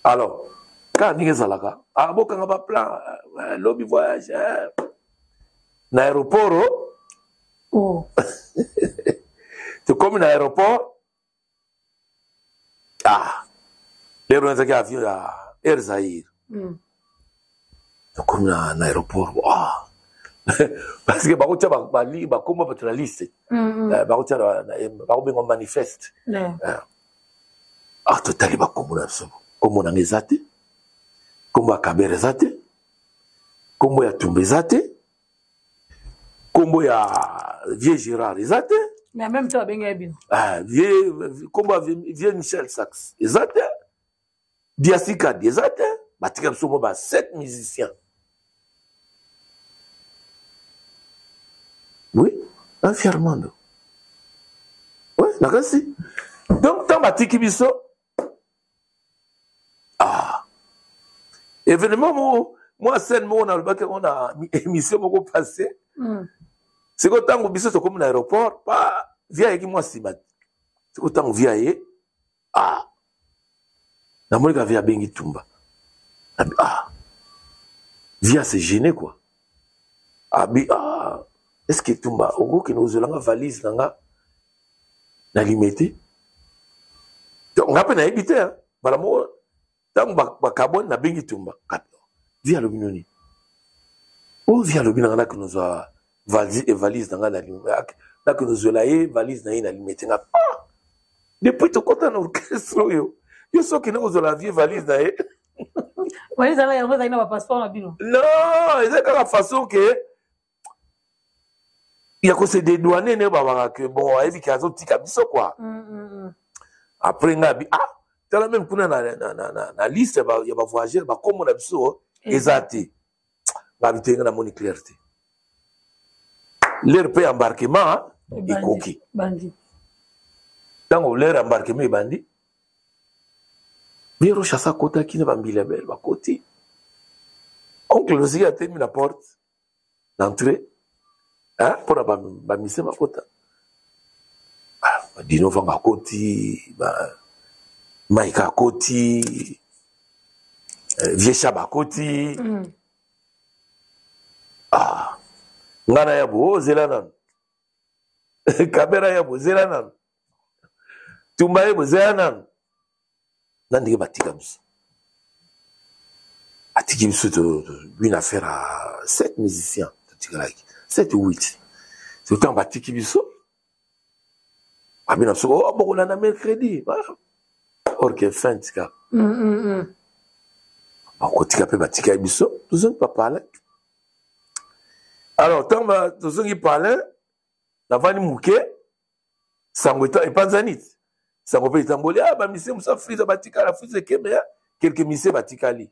[SPEAKER 2] Alors kaka ndenge ezalaka, ah, bokanga baplan, eh, lobi voyage, eh. Na aéroport
[SPEAKER 1] oh.
[SPEAKER 2] Tokomi na aéroport, ah, lero ezalaki avion ya Air Zaire. Tokomi na aéroport, ah, parce que bakotia bakoma bato na liste. Eh, bakotia, bakobenga manifeste. Ah, totali bakombo na biso, kombo nanga eza te, kombo ya Kabere eza te, kombo ya Tumba eza te, kombo ya vieux Gérard eza te.
[SPEAKER 1] Mais en même temps abengaki bino.
[SPEAKER 2] Ah, vieux, kombo ya vieux Michel Sax eza te, Diasikadi eza te. Batika biso mo ba sept musiciens. Oui, un Armando, oui, nakasi. Donc ntango batiki biso, ah, événement moko, mwa scène moko nalobaki yango na émission moko passé. Sikoyo ntango biso tokomi na aéroport, pa vieux ayeki mwa nsima. Sikoyo ntango vieux aye, ah, namoni ka vieux abengi Tumba. Ah, vieux ase gêné quoi. Abi: ah, est ce que Tumba okokende kozwelanga valise na nga na Limete? Donc nga mpe nayebi te mbala moko. Ntango bakabwani, nabengi Tumba. Vieux alobi noni? O vieux alobi na nga nakende ozwa valise na nga, nakende ozwela ye valise na ye na Limete. Nga: ah, depuis tokɔta na orchestre oyo, yo so okende kozwela vieux valise na ye.
[SPEAKER 1] Valise ala yango ezali na bapasseport na bino?
[SPEAKER 2] Non, eza kaka façon ke ya kose dédouaner, nde babaka ke bon, ayebi ke azotika biso quoi. Après nga abi: ah, tala, même kuna na liste ya bavoyageur, bakombo na biso eza te. Babi te, nga namoni clair te. L'heure mpe embarquement ekoki. Ntango l'heure embarquement ebandi, vieux Roche asa akotaki na bambila bele, bakoti. Oncle Losiki atemi na porte d'entrée mpona bamise bakota. Dino Vanga akoti, Maika akoti, vieux Shaba akoti. Ah, nga na ya bo, ozela nanu. Kamera ya bozela nanu, Tumba ye bozela nanu. Na ndenge batika biso, atiki biso une affaire à sept musiciens, totikalaki sept ou huit. Ntango batiki biso, babi na biso: oh, bokolanda mercredi. Or que fin tika bakotika mpe batikaki biso, tozongi pa palais. Alors ntango tozongi palais, navandi moke, sango epanzani ti, sango mpe etamboli: ah, bamisie mosu Frisa batikala, Frisa ekeme ya quelques misie batikali,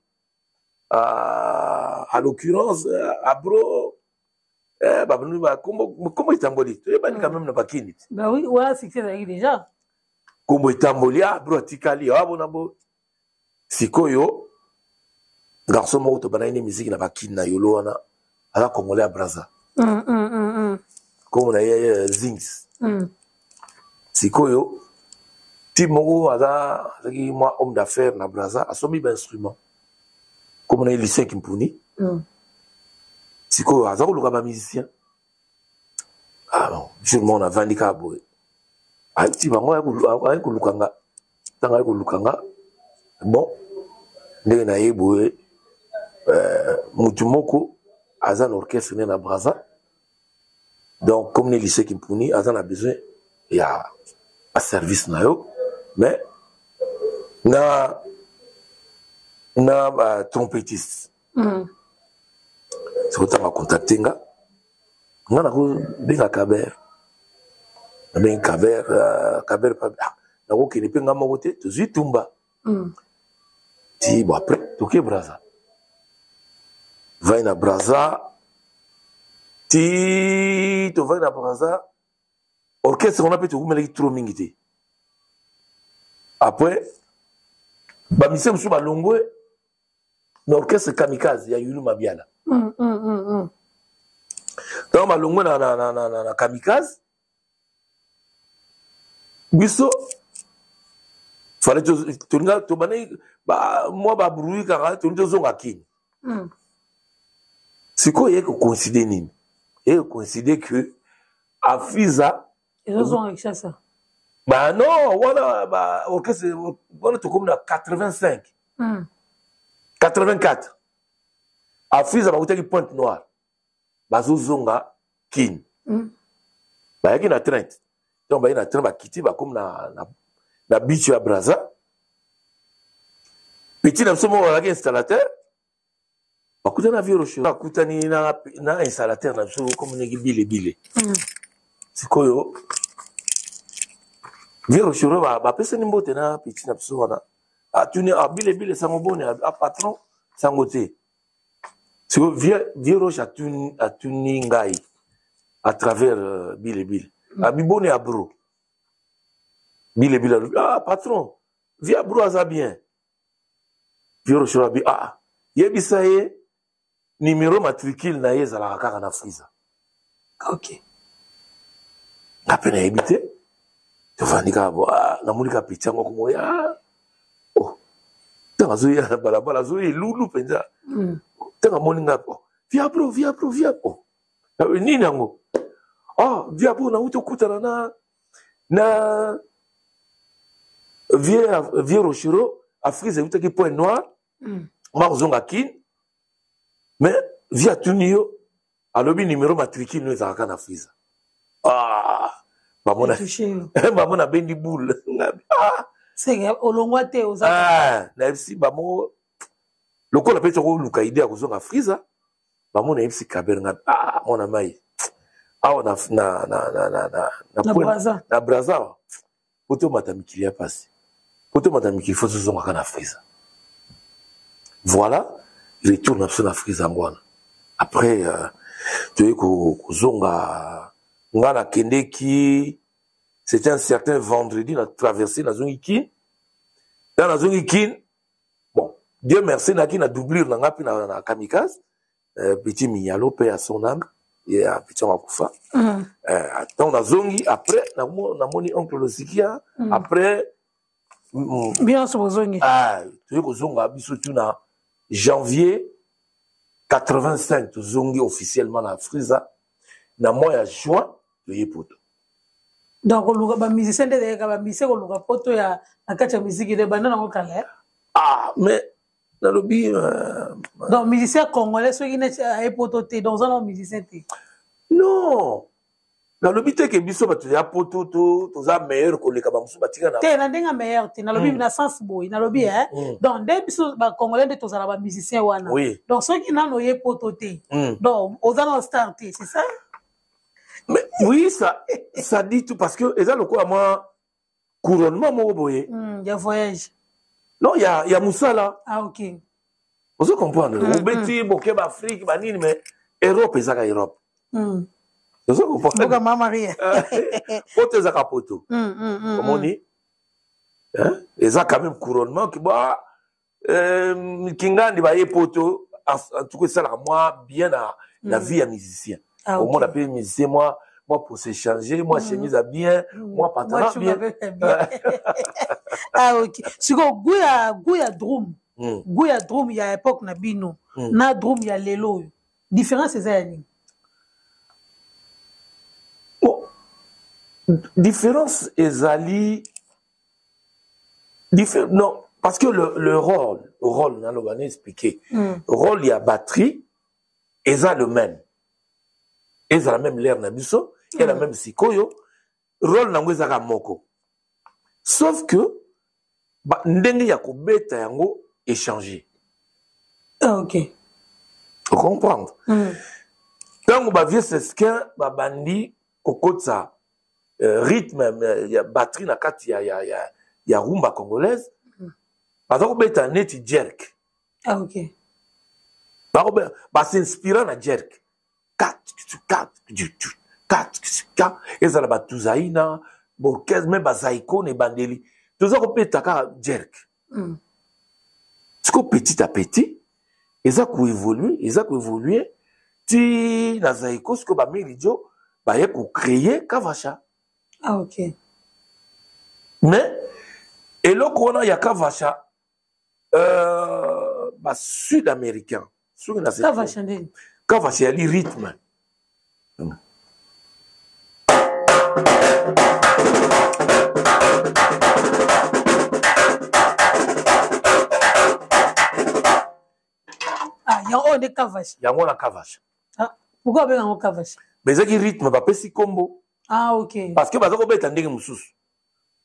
[SPEAKER 2] ah, à l'occurrence Abro, eh, kombo etamboli, toyebani quand même na bakini ti.
[SPEAKER 1] Bah oui, wana succès ezalaki déjà.
[SPEAKER 2] Kombo etamboli: ah, Abro atikali, abona bo. Sikoyo garçon moko tobandaki ne musique na bakini na yolo wana, aza Congolais ya Braza, kombo na ye Zings. Sikoyo type moko aza, azalaki mwa homme d'affaires na Braza, asombi bainstrument, kombo na ye Lucien Kimpuni. Sikoyo aza koluka bamusicien. Ah bon, jour moko navandi kaka boye, ayeti bango aye koluka nga. Ntango aye koluka nga, bon, ndenge na ye boye, mutu moko. Aza na orchestre ne na Braza, donc comme ne lycée Kimpuni, aza na besoin ya service na yo, mais na ba trompettiste. Sikoyo ntango acontacte nga, nga nakobenga Kaber, nabengi Kaber, Kaber, ah, nakokende mpe nga moko te, tozwi tumba. Ti bon, après toke Braza, vai na Braza, ti tovai na Braza, orchestre wana mpe tokumelaki trop mingi te. Après bamusicien mosusu balongwe na orchestre Kamikaze ya Yulu Mabiala. Ntango balongwe na Kamikaze, biso fale tolinga tobandaki mwa babruit kaka, tolingi tozonga Kini. Sikoyo eye kocoïncide nini? Eye kocoïncide que Afiza
[SPEAKER 1] ezozonga Kinshasa.
[SPEAKER 2] Ba non, wana ba orchestre wana tokomi na 85, 84. Afiza bakutaki Pointe Noire, bazozonga Kine. Bayaki na train. Donc bayaki na train, bakiti, bakomi na beach ya Braza. Petit na biso moko azalaki installateur, bakutani na vieux Rocher, bakutani na installateur na biso komi ndenge bilebile. Sikoyo vieux Rocher bapesani mbote na petit na biso wana, atuni: "Ah, bilebile, sango boni?" "A patron, sango te." Sikoyo vieux Roche atuni ngai à travers bilebile, abi: "Boni Abro?" Bilebile alobi: "Ah patron, vieux Abro aza bien." Vieux Rocher abi: "Ah, yebisa ye numéro matricule na ye ezalaka kaka na Friza." Nga mpe nayebi te, tovandi kaka bo, ah, namoni kaka petit yango komoya. Oh, ntango azoya na balabala, azoya elulu mpenza. Ntango amoni nga: "Oh, vieux Abro, vieux Abro, vieux." Oh, nini yango? "Oh, vieux Abro, nauti okutana na vieux Rochero, Afrise eutaki Pointe Noire, ma kozonga Kine, mais vieux atuni yo, alobi numéro matricule no ezalaka na Frisa." Ah, bamona bamona bendi boule.
[SPEAKER 1] Ah, olongwa te.
[SPEAKER 2] Oza, ah, nayebisi bamo lokola mpe tokoluka idée ya kozonga Frisa. Bamona, yebisi Kaber nga: "Ah, mwana mai, awa na Braza, po tomata mikili ya pasi, po tomata mikili, faut tozongaka na Frisa." Voilà, retour na biso na Frisa yango wana. Après toye kozonga, nga nakendeki, c'était un certain vendredi, na traversé, nazongi Kine. Ntango nazongi Kine, bon, Dieu merci, naki na doublure na nga mpe na Kamikaze, petit Mignalo, mpe ya son âme, ye petit yango akufa. Ntango nazongi, après namoni oncle Losikia. Après
[SPEAKER 1] Nyonso bozongi.
[SPEAKER 2] Ah, toye kozonga biso tu na janvier 85, tozongi officiellement na Frisa. Na mois ya juin toye Poto.
[SPEAKER 1] Donc koluka bamusicien nde ezalaka, bamusicien koluka Poto ya na kati ya musique nde banda nango kala.
[SPEAKER 2] Ah, mais nalobi
[SPEAKER 1] Donc musicien congolais, soki neti aye Poto te, donc oza na musicien te?
[SPEAKER 2] Non, nalobi te ke biso bato ya Poto toza meilleur koleka bamosusu batika na
[SPEAKER 1] Te, na ndenge ya meilleur te, nalobi na sens boye, nalobi donc nde biso bacongolais nde tozala bamusicien wana. Donc soki nano oye Poto te, donc oza na star te, c'est ça?
[SPEAKER 2] Mais oui, ça dit tout, parce que eza lokola mwa couronnement moko boye.
[SPEAKER 1] Ya voyage.
[SPEAKER 2] Non, ya mosala.
[SPEAKER 1] Ah, ok.
[SPEAKER 2] Ozo comprendre? Obeti boke baAfrique banini, mais Europe ezaka Europe. Ozo comprendre?
[SPEAKER 1] Mboka Mama Maria.
[SPEAKER 2] Poto ezaka Poto. Omoni, eza quand même couronnement ki ba kingandi baye Poto. En tout cas esalaka mwa bien na vie ya musicien. Omona mpe musicien mwa pour s'échanger, moi chemise à bien, moi pantalon bien.
[SPEAKER 1] Ah, ok. Sikoyo goût ya drum, goût ya drum ya époque na bino na drum ya lelo oyo, différence eza ya nini?
[SPEAKER 2] Bon, différence ezali non, parce que le rôle naloba na expliqué, rôle ya batterie. Eza le même, ezala même l'air na biso, ela même sikoyo, rôle nango ezaka moko, sauf que ba, ndenge ya kobeta yango échanger.
[SPEAKER 1] Ah, ok.
[SPEAKER 2] Ocomprendre? Ntango bavieux Sesquin babandi kokotisa rythme ya batterie na kati ya rumba congolaise, baza kobeta neti jerk.
[SPEAKER 1] Ah, ok.
[SPEAKER 2] Basinspira na jerk 4 4 4 4, ezala batuzai na orchestre, me bazaiko na ebandeli toza kobeta kaka jerk. Siko petit à petit eza koévolue, eza koévolue ti na zaiko. Sikoyo bameridio baye kocréer kavasha.
[SPEAKER 1] Ah, ok.
[SPEAKER 2] Mais eloko wana ya kavasha, basud américain soki na
[SPEAKER 1] Kavasha ndeni?
[SPEAKER 2] Kavasha yali rythme.
[SPEAKER 1] Ah, yango oyo nde kavasha?
[SPEAKER 2] Yango na kavasha.
[SPEAKER 1] Ah, pourquoi babenga yango kavasha?
[SPEAKER 2] Mais ezaki rythme, bapesi nkombo.
[SPEAKER 1] Ah, ok.
[SPEAKER 2] Parce que baza kobeta ndenge mosusu.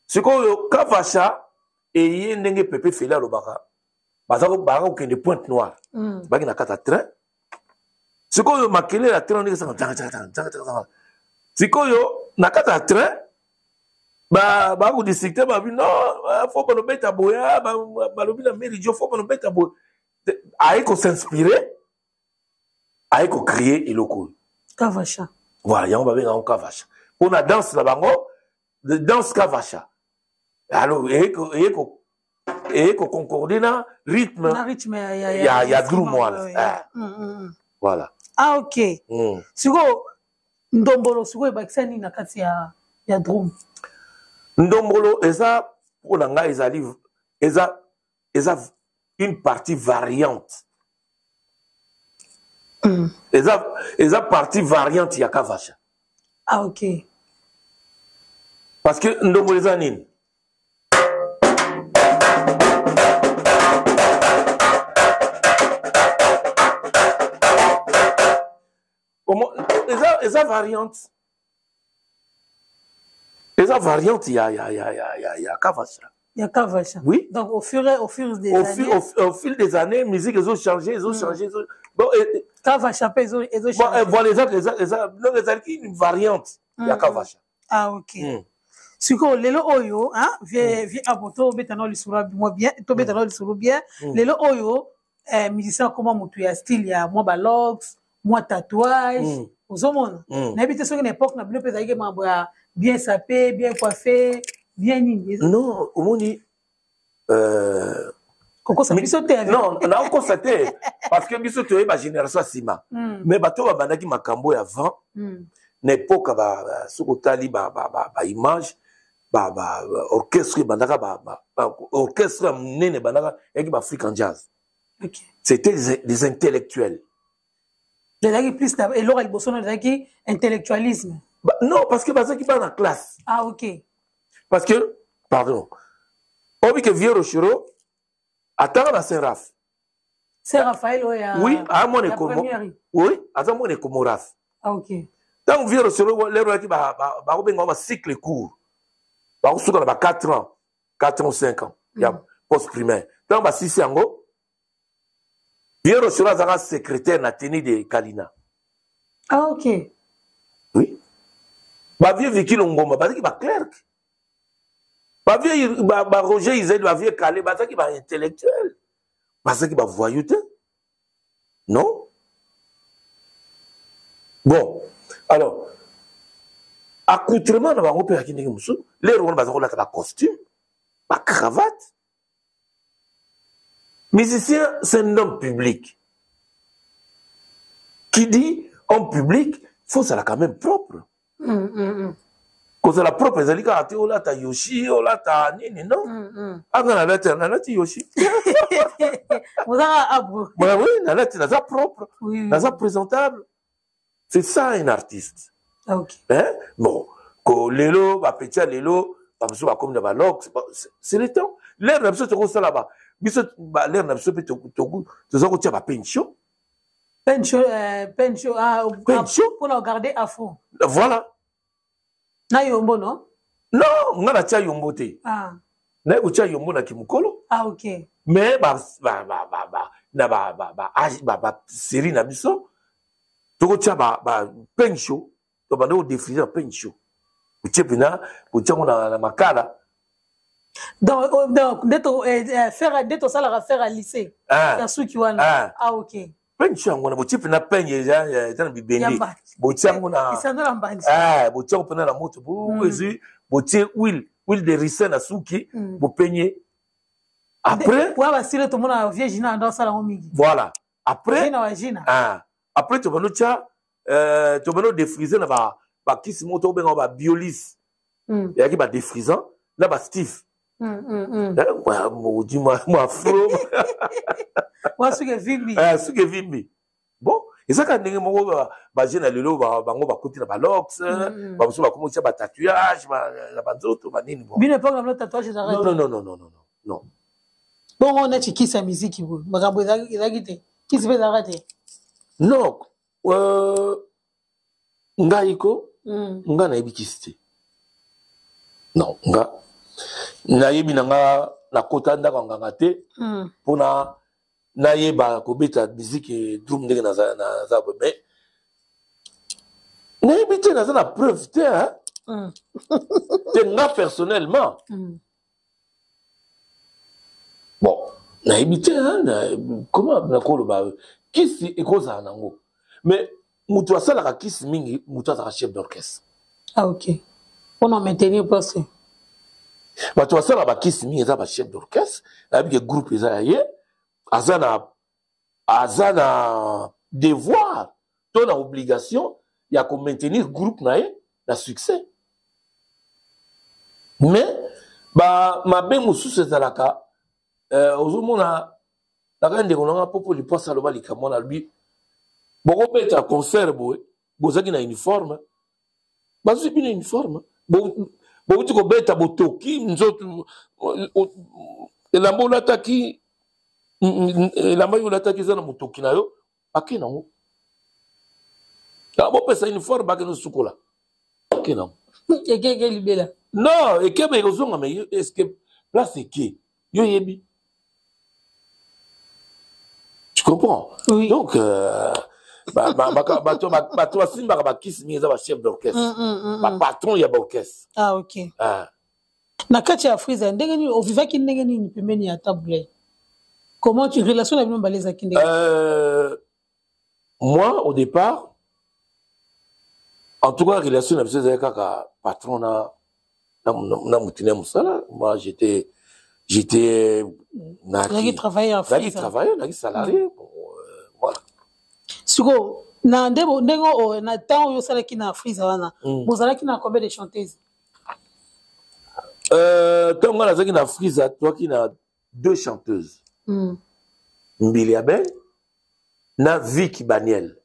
[SPEAKER 2] Sikoyo kavasha eye ndenge Pepe Fele alobaka, baza kokende Pointe Noire. Baki na kati ya train. Sikoyo makelele ya train ndenge esanga, sikoyo na kati ya train bakodiscute, babi non, faut banobeta boye. Balobi na Mary Jo, faut banobeta boye. Aye kosinspire, aye kocréer eloko oyo.
[SPEAKER 1] Kavasha.
[SPEAKER 2] Voilà, yango babenga yango kavasha mpo na danse na bango, danse kavasha. Alors eye koconcorde na rythme.
[SPEAKER 1] Na rythme ya
[SPEAKER 2] ya drum wana. Voilà.
[SPEAKER 1] Ah, ok. Sikoyo ndombolo, sikoyo ebakisa nini na kati ya drum?
[SPEAKER 2] Ndombolo eza, mpo na ngai, ezali eza une partie variante. Eza partie variante ya kavasha.
[SPEAKER 1] Ah, ok.
[SPEAKER 2] Parce que ndombolo eza nini? Eza variante, eza variante ya kavasha.
[SPEAKER 1] Ya kavasha.
[SPEAKER 2] Oui.
[SPEAKER 1] Donc au fur des
[SPEAKER 2] années, au fil des années, musique ezochanger, ezochanger. Bon,
[SPEAKER 1] kavasha mpe ezo
[SPEAKER 2] Bon, voilà, eza donc ezalaki une variante ya kavasha.
[SPEAKER 1] Ah, ok. Sikoyo lelo oyo, vieux Abo, tobeta na lisolo mwa bien, tobeta na lisolo bien. Lelo oyo musicien akoma motu ya style ya mwa balocks, mwa tatouage. Ozomona, nayebi te soki na époque na bino mpe ezalaki makambo ya bien sapé, bien coiffé, bien nini?
[SPEAKER 2] Non, omoni,
[SPEAKER 1] Kokosa biso te.
[SPEAKER 2] Non, nakokosa te, parce que biso toyeba génération ya nsima. Mais bato babandaki makambo ya avant, na époque, soki otali baimage, orchestre ebandaka, orchestre ya monene ebandaka eyaki baafrican jazz. C'était des intellectuels.
[SPEAKER 1] Ezalaki plus, eloko ya liboso no ezalaki intellectualisme.
[SPEAKER 2] Non, parce que bazalaki bana classe.
[SPEAKER 1] Ah, ok.
[SPEAKER 2] Parce que, pardon, obi ke vieux Rochereau atanga na Saint Raph.
[SPEAKER 1] Saint Raphaël oyo ya
[SPEAKER 2] Oui, aza mwana ekomo. Oui, aza mwana ekomo Raph.
[SPEAKER 1] Ah, ok.
[SPEAKER 2] Ntango vieux Rochereau lero ayaki, bakobenga bacycle court, bakosuka na ba 4 ans, 4 ans, 5 ans ya post primaire. Ntango basisi yango, vieux Rochereau azalaka secrétaire na tenue de Kalina.
[SPEAKER 1] Ah, ok.
[SPEAKER 2] Oui, bavieux Vikilo Ngoma bazalaki baclerc, bavieux baroger Isael, bavieux Kale bazalaki baintellectuel, bazalaki bavoyou te, non. Bon, alors accoutrement na bango mpe yaki ndenge mosusu. Lero wana baza kolata bacostume, bacravate. Musicien, c'est un homme public. Qui dit homme public, faut ça quand même propre. Kozala propre ezali kaka te olata yoshi, olata nini, non. Anga nalati yoshi.
[SPEAKER 1] Ozaka Abo.
[SPEAKER 2] Oui, nalati, naza propre, naza présentable. C'est ça un artiste.
[SPEAKER 1] Ah, okay.
[SPEAKER 2] Hein? Bon, ko lelo bapetia, lelo bamosusu bakomi na balocks, c'est le temps. L'heure na biso tokosala ba biso, l'heure na biso mpe toza kotia bapension.
[SPEAKER 1] Pencho, pencho, ah,
[SPEAKER 2] pencho
[SPEAKER 1] mpona ogarde afro.
[SPEAKER 2] Voilà.
[SPEAKER 1] Na yombo, non?
[SPEAKER 2] Non, nga natia yombo te.
[SPEAKER 1] Ah.
[SPEAKER 2] Naye kotia yombo na kimokolo.
[SPEAKER 1] Ah, ok.
[SPEAKER 2] Mais ba, ba, ba, ba, ba, na ba, ba, ba, ba, ba série na biso tokotia ba, ba pencho, tobanda kodefrise ba pencho, otie mpena, otia yango na makala.
[SPEAKER 1] Donc, oh, donc nde to faire, nde tosalaka faire à lycée.
[SPEAKER 2] Ah.
[SPEAKER 1] Ya suki wana.
[SPEAKER 2] Ah,
[SPEAKER 1] ah ok.
[SPEAKER 2] Pencho yango wana, botie mpena peigne, eza na bibende, botie yango na
[SPEAKER 1] isando na mbandi.
[SPEAKER 2] Botie yango mpena na moto bo ezwi, botie huile de ricin na suki, bopenye après.
[SPEAKER 1] Wa basile tomona vieux Gina ando asala yango mingi.
[SPEAKER 2] Voilà, après
[SPEAKER 1] Gina wa Gina.
[SPEAKER 2] Ah, après tobanda otya, tobanda odéfrise na bakisi moko tokobenga babiolis. Eyaki badéfrisant na basteve. Odi mwa afro.
[SPEAKER 1] Wa suki evimbi.
[SPEAKER 2] Suki evimbi. Bon, eza kaka ndenge moko bajeune ya lelo, bango bakoti na balocks, bamosusu bakomi kotia batatouage na banzoto, banini. Bon,
[SPEAKER 1] bino epoka bino tatouage ezalaka?
[SPEAKER 2] Non, non, non, non, non, non.
[SPEAKER 1] Bongo neti kisi ya miziki boye, makambo ezalaki te? Kisi mpe ezalaka te?
[SPEAKER 2] Non, ngai ko nga nayebi kisi te. Non, nga nayebi na nga, nakota ndako ya nganga te mpona nayeba kobeta miziki drum ndenge naza boye. Mais nayebi te, naza na preuve te, hein? Te, nga personnellement, bon, nayebi te comment nakoloba. Kisi ekozala nango, mais moto asalaka kisi mingi, moto azalaka chef d'orchestre.
[SPEAKER 1] Ah ok, mpona maintenir poste.
[SPEAKER 2] Bato basalaka bakisi mingi eza bachef d'orchestre. Nayebi ke groupe eza ya ye, aza na devoir to na obligation ya komaintenir groupe na ye na succès. Mais mabe mosusu ezalaka, ozomona naka ndeko nanga Popo Lipwasa aloba likambo wana, alobi bokobeta concert boye, bozalaki na uniforme, bazwi bino uniforme, bouti kobeta, botoki nzoto, elamba olataki, elamba oyo olataki eza na motoki na yo, ake nango. Bopesa uniforme, bakende osukola, ake nango.
[SPEAKER 1] Ekeke libela.
[SPEAKER 2] Non, ekebe ekozonga, mais est ce que place eke yo yebi? Tu comprends?
[SPEAKER 1] Oui.
[SPEAKER 2] Donc bato basimbaka bakisi mingi eza bachef d'orchestre, bapatron ya baorchestre.
[SPEAKER 1] Ah ok.
[SPEAKER 2] Ah.
[SPEAKER 1] Na kati ya Afrisa, ndenge nini ovivaki, ndenge nini pembeni ya Tabu Ley? Comment tu relation na bino mibale ezalaki ndenge?
[SPEAKER 2] Moi, au départ, en tout cas, relation na biso ezalaki kaka patron na motu na mosala. Moi, j'étais
[SPEAKER 1] Ozalaki travailleur.
[SPEAKER 2] Nazalaki travailleur, nazalaki salarié. Bon, voilà.
[SPEAKER 1] Sikoyo na ndenge oyo, na ntango oyo osalaki na Afrisa wana, bozalaki na combien de chanteuses?
[SPEAKER 2] Ntango nga nazalaki na Afrisa, toaki na deux chanteuses, Mbili Abel na Viki Baniel,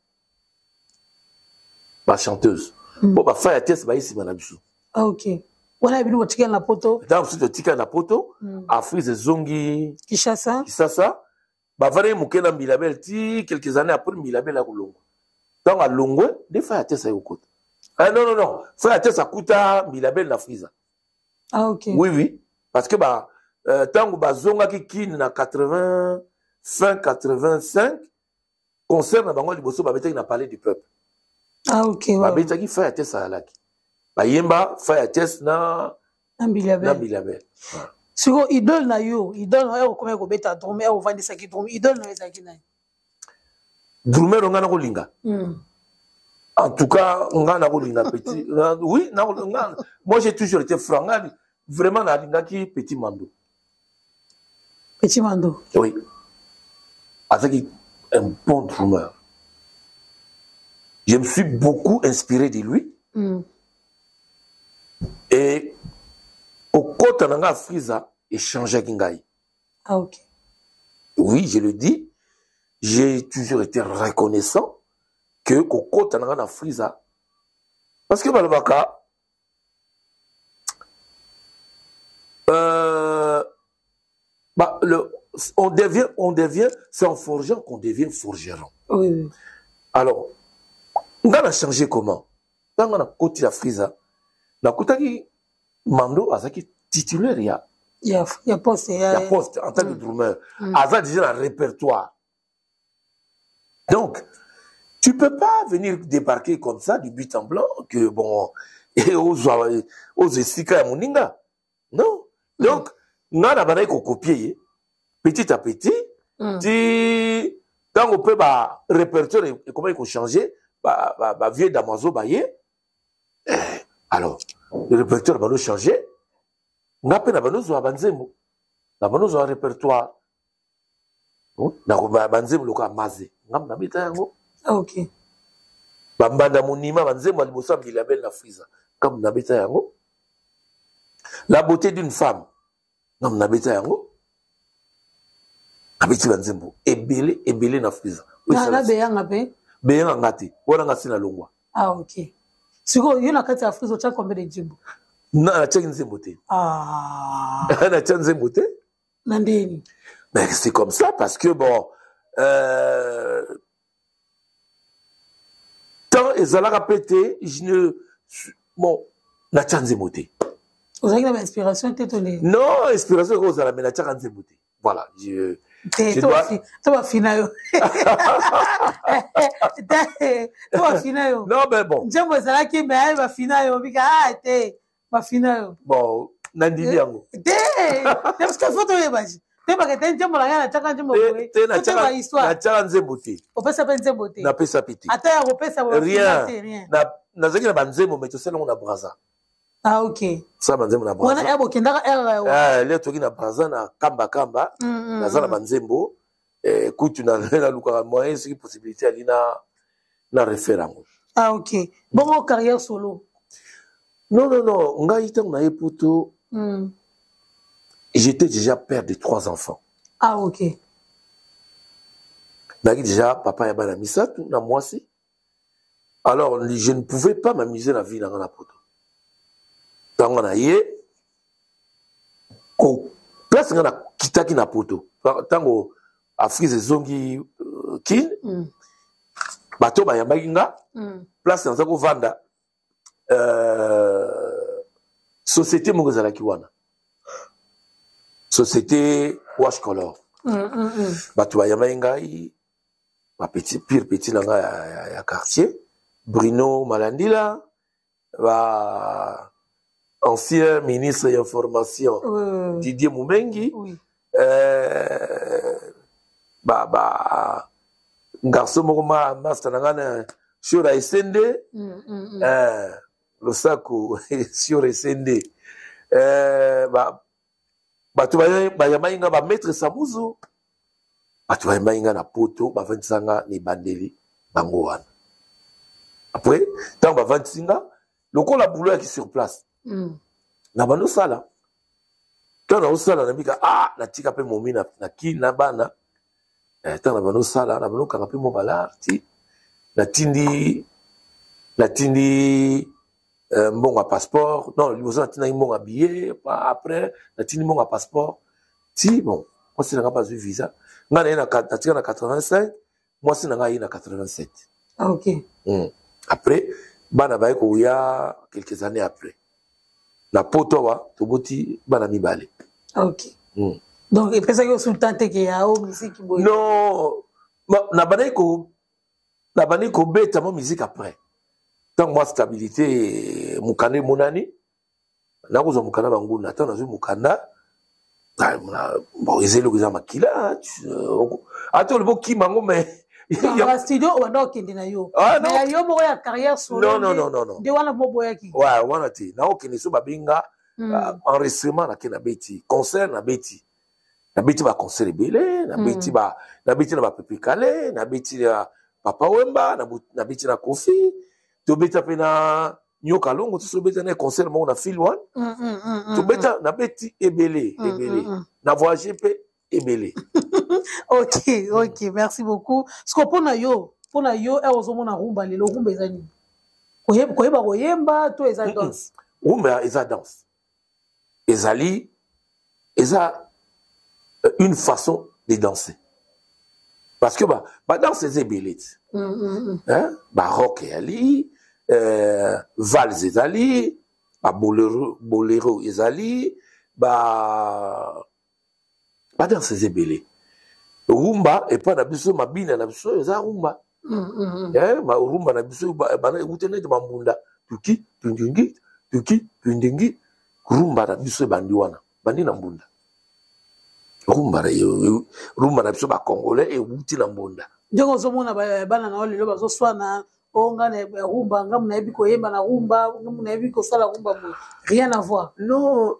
[SPEAKER 2] bachanteuse. Po bafa ya tese baye nsima na biso.
[SPEAKER 1] Ah, ok, wana bino botikali na Poto.
[SPEAKER 2] Ntango mosusu totikali na Poto, Afrisa ezongi
[SPEAKER 1] Kinshasa.
[SPEAKER 2] Kisasa, bavandaki moke na Mbilabel ti quelques années après Mbilabel akolongwa. Ntango alongwe nde fa ya tese ayokota. Ah, non, non, non, fa ya tese akuta Mbilabel na Frisa.
[SPEAKER 1] Ah ok.
[SPEAKER 2] Oui, parce que ba ntango bazongaki Kine na 80, fin 85, concert na bango liboso babetaki na Palais du Peuple.
[SPEAKER 1] Ah ok, ouais.
[SPEAKER 2] Babetaki, fa ya tese ayalaki, bayemba fa ya tese na
[SPEAKER 1] na Mbiliabel.
[SPEAKER 2] Na Mbiliabel.
[SPEAKER 1] Sikoyo idole na yo, idole na yo okomaki kobeta drum, e ovandisaki drum, idole na yo ezalaki nani?
[SPEAKER 2] Drummer nga nakolinga, en tout cas nga nakolinga petit, oui, nga, moi j'ai toujours été franc, nga vraiment nalingaki Petit Mando.
[SPEAKER 1] Petit Mando.
[SPEAKER 2] Oui, azalaki un bon drummer, je me suis beaucoup inspiré de lui. Et okota na nga Afrisa échangeaki ngai.
[SPEAKER 1] Ah ok.
[SPEAKER 2] Oui, je le dis, j'ai toujours été reconnaissant que kokota na nga na Frisa, parce que balobaka bah, on devient, c'est en forgeant qu'on devient forgeron.
[SPEAKER 1] Oui.
[SPEAKER 2] Alors nga na changer comment? Ntango nakoti na Friza, nakutaki Mando azalaki titulaire ya
[SPEAKER 1] ya poste,
[SPEAKER 2] ya poste en tant que drummer. Aza déjà na répertoire, donc tu peux pas venir débarquer comme ça du but en blanc que bon, ozwa ozwa esika ya moninga, non. Donc nga na bandaki kocopier ye petit à petit ti ntango mpe ba répertoire ekomaki kochanger, bavieux Damoiseau baye. Alors le répertoire bando changer, nga mpe na bando ozwa banzembo, na bando ozwa répertoire na banzembo lokola Maze, nga nabeta yango. Bambanda monima, banzembo ya liboso ya Mbilia Bel na Friza, nga nabeta yango. La beauté d'une femme, nga nabeta yango. Nabeti banzembo ebele ebele na Friza.
[SPEAKER 1] Na Beyanga mpe?
[SPEAKER 2] Beyanga nga te, wana nga si nalongwa.
[SPEAKER 1] Ah ok, sikoyo yo na kati ya Afrique otya combien de nzembo?
[SPEAKER 2] Natiaki nzembo te.
[SPEAKER 1] Ah.
[SPEAKER 2] Natia nzembo te.
[SPEAKER 1] Na ndeni?
[SPEAKER 2] Mais c'est comme ça parce que bon, temps ezalaka mpe te, je ne, bon, natia nzembo te.
[SPEAKER 1] Ozalaki na bainspiration te to ndeni?
[SPEAKER 2] Non, inspiration ekozala, mais natiaka nzembo te, voilà.
[SPEAKER 1] Je to bafina yo, to bafina yo.
[SPEAKER 2] Non, mais bon.
[SPEAKER 1] Nzembo ezalaki, mais aye bafina yo bika, ah te, bafina yo.
[SPEAKER 2] Bon, nandimi yango.
[SPEAKER 1] Te, parce que faut toyeba te, bake te nzembo na ngai natiaka nzembo boye.
[SPEAKER 2] Toyeba histoire. Natiaka nzembo te.
[SPEAKER 1] Opesa mpe nzembo te?
[SPEAKER 2] Napesa mpe te.
[SPEAKER 1] Ata ya kopesa?
[SPEAKER 2] Rien. Nazalaki na banzembo, mais tosala yango na Braza.
[SPEAKER 1] Ah ok.
[SPEAKER 2] Tosala banzembo na
[SPEAKER 1] Braza. Wana bokendaka
[SPEAKER 2] r Le toki na Braza na Kamba Kamba, naza na banzembo kutu nalukaka moyen, soki possibilité ali na refaire yango.
[SPEAKER 1] Ah ok, bongo carrière solo?
[SPEAKER 2] Non, non, non, ngai ntango naye poto, j'étais déjà père de trois enfants.
[SPEAKER 1] Ah ok.
[SPEAKER 2] Nazalaki déjà papa ya bana misato na mwasi. Alors je ne pouvais pas m'amuser na vie na nga na poto. Ntango na ye ko place nga nakitaki na poto, ntango Afrise ezongi Kin, bato bayambaki nga, place naza kovanda, société moko ezalaki wana, société Wash Color. Bato bayambaki ngai, bapetit pire petit na ngai ya quartier, Bruno Malandila, ba ancien ministre ya information, Didier Mumengi, ba garçon moko ma master na ngai na Shora Esende, losako Shora Esende, bato bayambaki nga, bamaître Samuzu, bato bayambaki nga na poto, bavandisa nga na ebandeli bango wana. Après ntango bavandisi nga, lokola boulot yaki sur place, na bando osala, ntango naosala nabika, ah, natika mpe momi na kili na bana. Ntango na bando osala, na bando okanga mpe mo balar ti natindi mbongo ya passeport. Non, liboso natindaki mbongo ya billet, après natindi mbongo ya passeport ti bon, mwasi na nga mpe azwi visa. Ngai na ye natika na 85, mwasi na ngai aye na 87.
[SPEAKER 1] Ah, ok.
[SPEAKER 2] Après bana baye koya quelques années après na poto awa, toboti bana mibale.
[SPEAKER 1] Ah, ok. Donc epesaki yo sultan te ke ya o musique boye?
[SPEAKER 2] Non, nabandaki kobeta mo musique après ntango mwa stabilité, mokanda emonani, nakozwa mokanda banguna. Ntango nazwi mokanda, bon, eza eloko eza makila, ata olobi okima yango, mais
[SPEAKER 1] Na studio obanda okende na yo?
[SPEAKER 2] Ah,
[SPEAKER 1] mais ya yo moko ya carrière solo?
[SPEAKER 2] Non, non, non, non.
[SPEAKER 1] Nde wana moboyaki?
[SPEAKER 2] Wana te, naokende so babenga enregistrement, nake nabeti concert, nabeti baconcert ebele, nabeti nabeti na bapepe Kale, nabeti na Papa Wemba, nabeti na Kofi, tobeta mpe na Nyoka Longo, toso tobeta na concert moko na Fil One. Tobeta, nabeti ebele ebele, na voyage mpe ebele.
[SPEAKER 1] Ok, merci beaucoup. Siko mpona yo ere ozomona rumba lelo, rumba eza nini? Koyeba koyemba to eza danse?
[SPEAKER 2] Rumba eza danse, ezali, eza une façon de danser. Parce que badanse eza ebele ti. Barock eyali, valse ezali, babolero bolero ezali, badanse eza ebele. Rumba epai na biso, mabina na biso eza rumba. Rumba na biso ewuti neti bambunda, tuki tundingi, tuki tundingi. Rumba na biso ebandi wana, bandi na mbunda. Rumba na biso bacongolais ewuti na mbunda.
[SPEAKER 1] Ndenge ozomona bana na yo lelo bazoswana, o nga na rumba, nga nayebi koyemba na rumba, nga nayebi kosala rumba boye, rien à voir.
[SPEAKER 2] Non,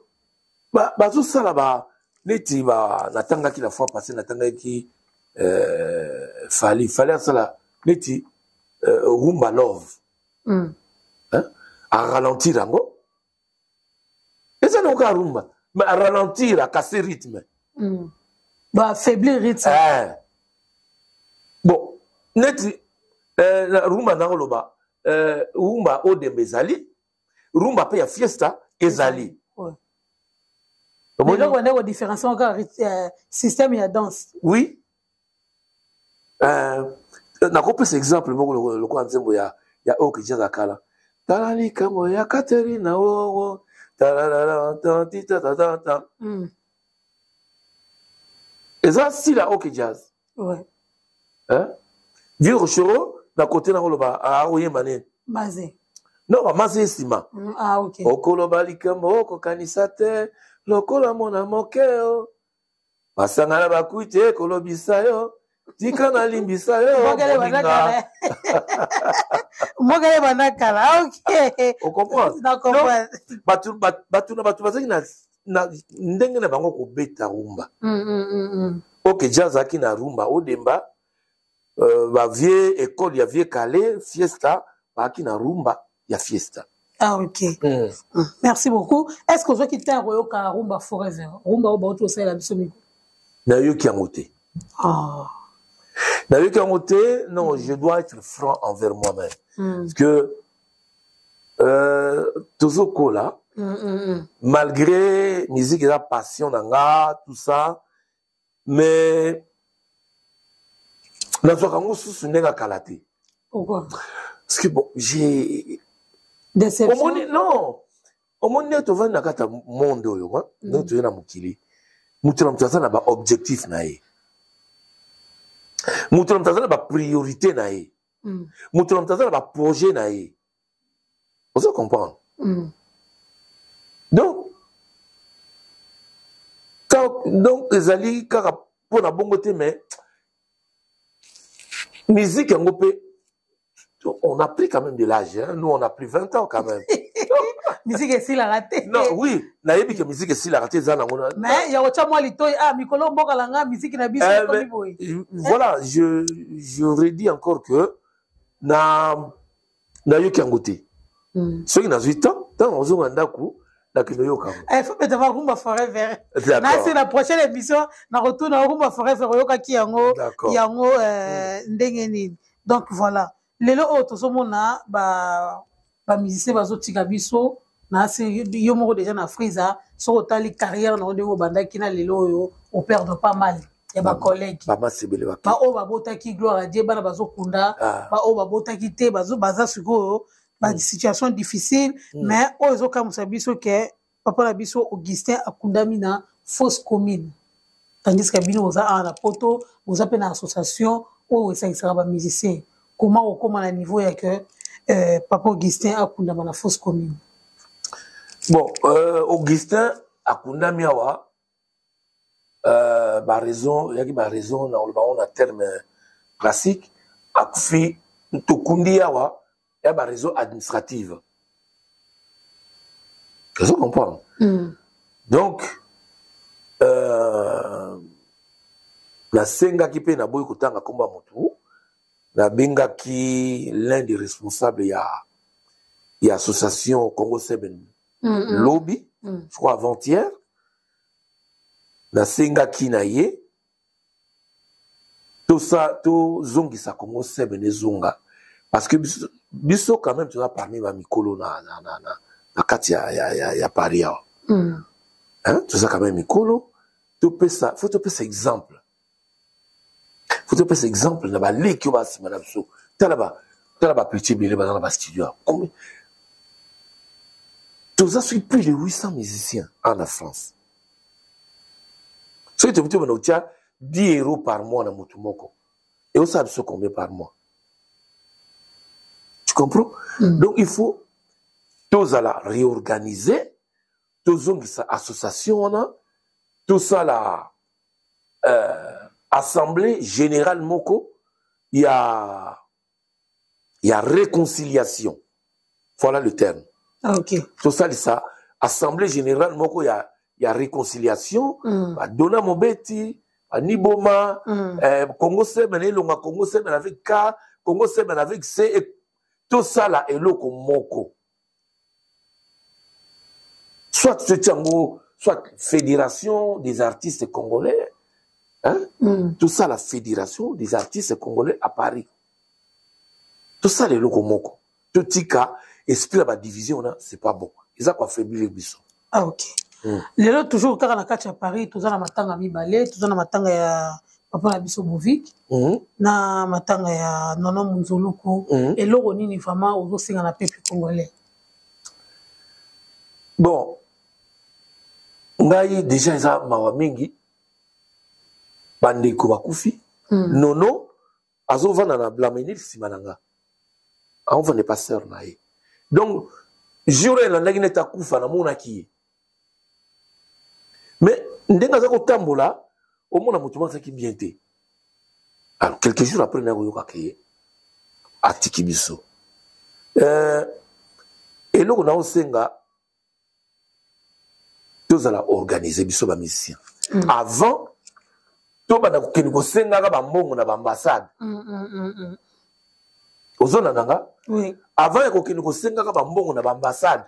[SPEAKER 2] bazosala ba neti ba natangaki la fois passée, natangaki Fally asala neti rumba love. Hein? Aralentir yango, eza nango kaka rumba, mais aralentir, akase rythme.
[SPEAKER 1] Baaffaiblir rythme.
[SPEAKER 2] Eh. Bon, neti rumba nango loba, rumba odembe ezali, rumba mpe ya fiesta ezali.
[SPEAKER 1] Eloko nde kodifférencier kaka système ya danse.
[SPEAKER 2] Oui, nakopesa exemple moko lokola nzembo ya oyo Jazz kala, tala likambo ya Katerina wowo tararara. Eza style ya OK Jazz. Hein? Vieux Rochereau na côté na koloba aoyemba nini?
[SPEAKER 1] Maze.
[SPEAKER 2] Non, bamase nsima.
[SPEAKER 1] Ah, ok.
[SPEAKER 2] Okoloba likambo okokanisa te, lokola mona moke o masanga na bakui te, kolobisa yo, tika nalimbisa yo.
[SPEAKER 1] Moninga mokele banda kala, ok.
[SPEAKER 2] Ocomprendre?
[SPEAKER 1] Na comprendre.
[SPEAKER 2] Bato na bato bazalaki na ndenge na bango kobeta rumba. OK Jazz azalaki na rumba odemba, bavieux école ya vieux Kallé fiesta bazalaki na rumba ya fiesta.
[SPEAKER 1] Ah, ok. Merci beaucoup. Est ce que ozwaki ntango koyoka rumba forever, rumba oyo bauti kosalela biso miko?
[SPEAKER 2] Nayoki yango te.
[SPEAKER 1] Ah.
[SPEAKER 2] Nayoki yango te, non. Je dois être franc envers moi-même parce que tozokola. Malgré musique eza passion na nga, tout ça, mais nazwaka yango susu ndenge akala te.
[SPEAKER 1] Pourquoi?
[SPEAKER 2] Parce que bon, j'ai
[SPEAKER 1] Déception.
[SPEAKER 2] Omoni, non, omoni ndenge tovandi na kati ya monde oyo, ndenge toye na mokili, moto na moto aza na baobjectif na ye, moto na moto aza na bapriorité na ye, moto na moto aza na baprojet na ye, ozo comprendre? Donc ezali kaka mpona bongo te, mais musique yango mpe, on a pris quand même de l'âge, hein? Nous, on a pris 20 ans quand même.
[SPEAKER 1] Musique esilaka te.
[SPEAKER 2] Non, oui, nayebi ke musique esilaka te, eza nango.
[SPEAKER 1] Mais ya kotya mwa litoi, ah, mikolo mboka na nga, musique na biso ekomi boye.
[SPEAKER 2] Voilà, je redis encore que na nayoki yango te. Soki nazwi temps, ntango nazonga ndako, nakende oyoka yango.
[SPEAKER 1] Faut beta rumba forever. Nasi na prochaine émission na retourna rumba forever, oyokaki yango yango ndenge nini. Donc voilà, lelo oyo tozomona bamusicien bazotika biso na se. Yo moko déjà na Frisa, soki otali carrière na yo ndenge obandaki na lelo oyo, operdre pas mal ya bacollègue.
[SPEAKER 2] Bamasebele.
[SPEAKER 1] Baoyo babotaki, gloire à Dieu, bana bazokunda. Baoyo babotaki te, baza sikoyo basituation difficile. Mais oyo ezokamwisa biso ke papa na biso Augustin akundami na fosse commune, tandis que bino boza awa na Poto, boza mpe na association oyo esangisaka bamusicien. Comment okóma na niveau ya ke papa Augustin akundama na fosse commune?
[SPEAKER 2] Bon, Augustin akundami awa, baraison eyaki, baraison na koloba ngo na terme classique, akufi, tokundi awa, ya baraison administrative, ozo comprendre? Donc nasengaki mpe naboyi kotanga nkombo ya motu. Nabengaki l'un des responsables ya association Congo 7 lobi, je crois avant-hier. Nasengaki na ye tosa tozongisa Congo 7 ezonga, parce que biso quand même toza parmi bamikolo na kati ya Paris awa. Hein? Toza quand même mikolo, topesa, faut topesa exemple. Faut topesa exemple na baleki oyo basima na biso. Tala ba tala ba petit ebele baza na ba studio. Combien? Toza soki plus de 800 musiciens en France. Soki tokoki tobanda kotia 10 euros par mois na motu moko, eosala biso combien par mois? Tu comprends? Donc il faut tozala réorganiser, tozongisa association wana, tosala assemblée générale moko ya réconciliation. Voilà le terme.
[SPEAKER 1] Ah, ok.
[SPEAKER 2] Tosalisa assemblée générale moko ya réconciliation. Badona Mobeti, baniboma, Congo Semen elonga, Congo Semen avec K, Congo Semen avec C, et tosala eloko moko. Soit totia yango, soit fédération des artistes congolais, hein? Tosala fédération des artistes congolais à Paris. Tosala eloko moko. Totika esprit ya badivision wana, c'est pas bon, eza koaffaiblir biso.
[SPEAKER 1] Ah, ok. Lelo toujours kaka na kati ya Paris, toza na matanga mibale. Toza na matanga ya papa na biso Bovik na matanga ya Nono Munzoluku. Eloko nini vraiment ozosenga na peuple congolais?
[SPEAKER 2] Bon, ngai déjà eza mawa mingi, bandeko bakufi. Nono azovanda na Blamenil, nsima na nga aovanda epa sœur na ye. Donc jour oyo elandaki neti akufa, namonaki ye, mais ndenge aza kotambola, omona moto moko azalaki bien te. Alors quelques jours après, naye koyokaka ye atiki biso. Eloko naosenga, tozala organise biso bamusicien avant tobanda kokende kosengaka bambongo na baambassade. Ozolanda nga?
[SPEAKER 1] Oui.
[SPEAKER 2] Avant ya kokende kosengaka bambongo na baambassade,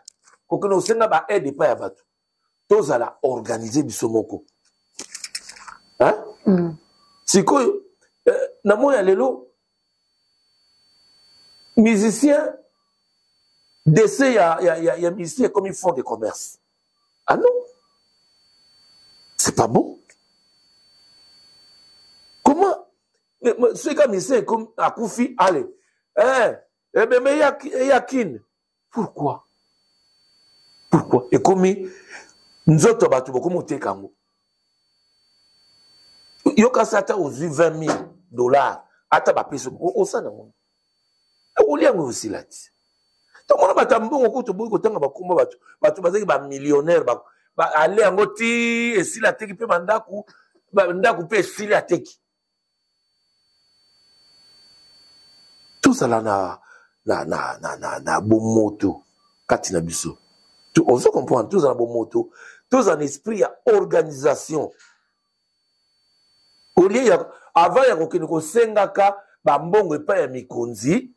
[SPEAKER 2] kokende kosenga baaide epai ya bato, tozala organise biso moko, hein? Sikoyo na moi ya lelo, musicien, décès ya musicien ekomi fonds de commerce. Ah non, c'est pas bon. Comment soki ka musicien ekomi akufi, ale ebembe eya Kine? Pourquoi? Pourquoi ekomi nzoto bato bokomi oteka yango? Yo kasi ata ozwi 20 000 $, ata bapesi, osala yango, okolia yango, osila ti. Tomona bato ya mbongo ko toboyi kotanga bakomba bato, bato bazalaki bamillionnaire, ale yango ti esili, ateki mpe bandako, bandako mpe esili, ateki. Tozala na bomoto kati na biso. Ozo comprendre? Tozala na bomoto, tozala na esprit ya organisation. Olie ya avant ya kokende kosengaka bambongo epai ya mikonzi,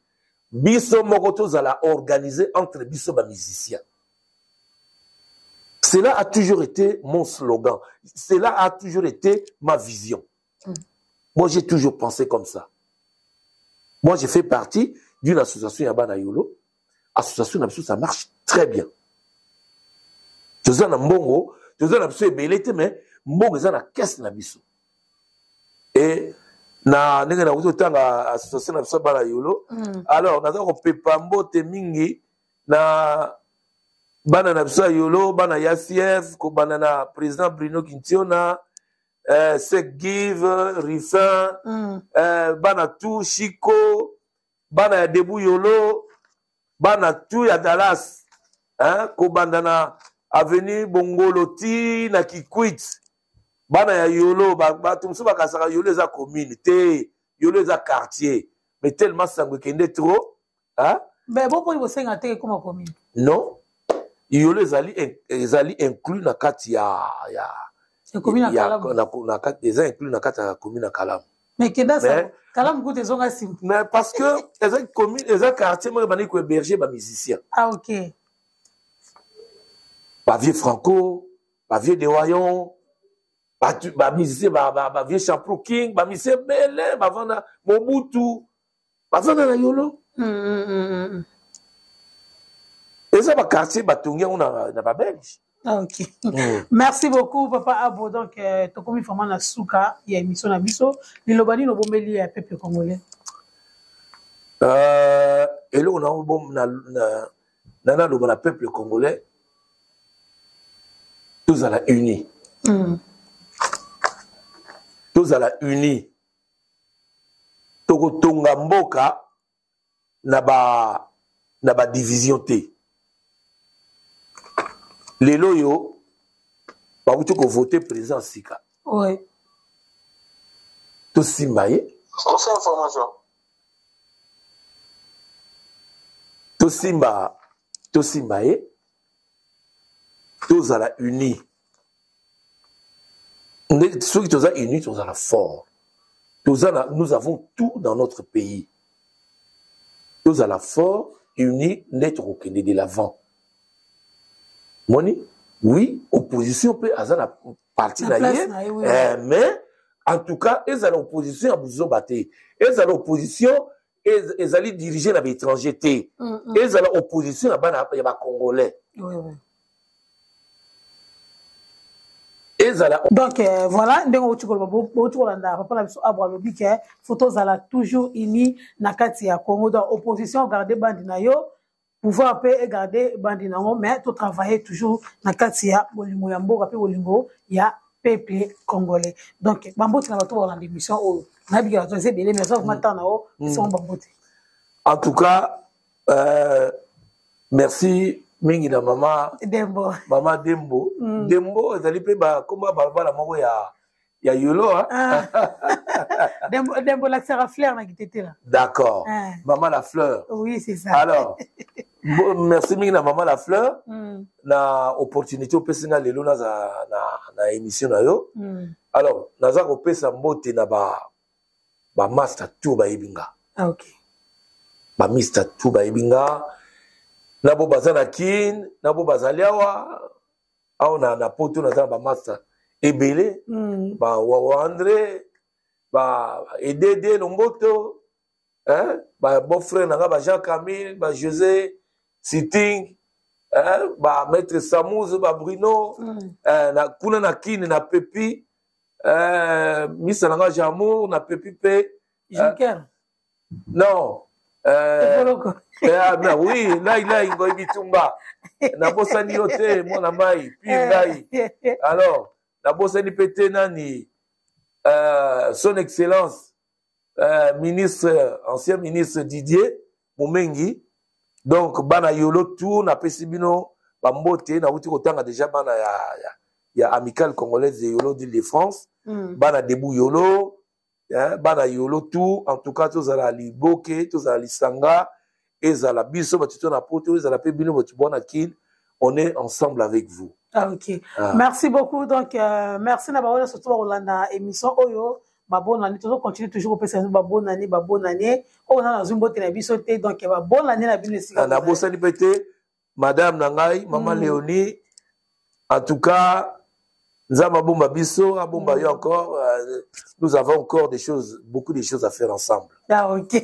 [SPEAKER 2] biso moko tozala organisé entre biso bamusicien. Cela a toujours été mon slogan, cela a toujours été ma vision. Moi, j'ai toujours pensé comme ça. Moi, j'ai fait partie d'une association ya bana Yolo. Association na biso, ça marche très bien. Toza na mbongo, toza na biso ebele te, mais mbongo eza na caisse na biso. E na ndenge nakoki kotanga association na biso bana Yolo. Alors naza kopepa mbote mingi na bana na biso ya Yolo, bana ya CF, kobanda na président Bruno Kintiona, Sek Give Rifin, bana tu Chico, bana ya Debu Yolo, bana tu ya Dallas, hein, kobanda na avenue Bongolo ti na Kikwit. Bana ya Yolo, bato mosusu bakasaka Yolo eza commune te, Yolo eza quartier, mais tellement sango ekende trop, hein?
[SPEAKER 1] Mais boponi bosenga te ekoma commune?
[SPEAKER 2] Non, Yolo ezali inclus na kati ya
[SPEAKER 1] Ekomi na Kalamu.
[SPEAKER 2] Na kati, eza inclus na kati ya commune ya Kalamu.
[SPEAKER 1] Mais kenda sango Kalamu kuta ezonga nsima.
[SPEAKER 2] Mais parce que eza commune, eza quartier moko ebandaki kohéberger bamusicien.
[SPEAKER 1] Ah, ok.
[SPEAKER 2] Bavieux Franco, bavieux Dewayon, bamusicien, bavieux Champro King, bamusicien ebele bavanda, Mobutu, bavanda na Yolo. Eza baquartier batongi yango na babelge.
[SPEAKER 1] Ah, ok. Merci beaucoup, Papa Abo. Donc, tokomi vraiment na suka ya émission na biso. Liloba nini obombeli ya peuple congolais?
[SPEAKER 2] Eloko na bom na na naloba na peuple congolais, tozala uni. Tozala uni. Tokotonga mboka na ba division te. Lelo oyo bakuti kovote président sika. Tosimba ye.
[SPEAKER 3] Information.
[SPEAKER 2] Tosimba ye, tozala uni. Soki toza uni, tozala fort. Tozala, nous avons tout dans notre pays. Tozala fort, uni, nde tokokende de l'avant. Moni, oui, opposition mpe aza na parti na ye, eh, mais en tout cas ezala opposition ya buzoba te, ezala opposition ezali dirigé na baétranger te, ezala opposition ya bana ya bacongolais. Ezala
[SPEAKER 1] Donc voilà ndenge outi koloba, bouti kolanda papa na biso Abo alobi ke faut tozala toujours uni na kati ya Congo. Donc opposition, garde bandi na yo, pouvoir mpe egarde bandi nango, mais totravaille toujours na kati ya bolingo ya mboka mpe bolingo ya peuple congolais. Donc bambote na bato balanda émission oyo. Nayebi ke bato eza ebele, mais aza vraiment temps na o esongo bambote.
[SPEAKER 2] En tout cas, merci mingi na mama
[SPEAKER 1] Dembo.
[SPEAKER 2] Mama Dembo. Dembo ezali mpe bakoma balabala moko ya Yolo.
[SPEAKER 1] Ah. Dembo, Dembo lakisaka fleur na Kitetela.
[SPEAKER 2] D'accord. Ah. Mama la fleur.
[SPEAKER 1] Oui, c'est ça.
[SPEAKER 2] Alors bon, merci mingi na mama la fleur na opportunité opesi nga lelo naza na émission na yo. Alors naza kopesa mbote na ba bamaster tout bayebi nga.
[SPEAKER 1] Ah, ok.
[SPEAKER 2] Bamister tout bayebi nga, na bo baza na Kine, na bo bazali awa awa na poto. Naza na bamaster ebele, bawawa André, ba Edede Lomboto, hein? Ba beau frère na nga, ba Jean Camille, ba José Sitting, hein? Ba maître Samuz, ba Bruno, na kuna na Kine, na Pepi, misa na nga Jamour, na Pepi mpe.
[SPEAKER 1] Junker.
[SPEAKER 2] Non, eh, oui, ngai ngai ngoi bitumba, nabosani yo te, mwana mai pi ngai. Alors nabosani mpe te nani, son excellence ministre, ancien ministre Didier Momengi. Donc bana Yolo tour, napesi bino bambote. Nauti kotanga déjà bana ya Amicale congolaise de Yolo d'Île de France, bana Debu Yolo, hein, bana Yolo tout. En tout cas tozala liboke, tozala lisanga, ezala biso bato to na poto, ezala mpe bino bato bwana Kine, on est ensemble avec vous.
[SPEAKER 1] Ah, ok. Ah. Merci beaucoup. Donc merci na bango surtout bakolanda émission oyo. Babonne année. Tozocontinue toujours kopesa bino babonne année, babonne année. Oyo na nazwi mbote na biso te, donc babonne année na bino esika.
[SPEAKER 2] Nabosani mpe te madame na ngai, mama Léonie. En tout cas Nzambe abomba biso, abomba yo encore. Nous avons encore des choses, beaucoup de choses à faire ensemble.
[SPEAKER 1] Ah, ok.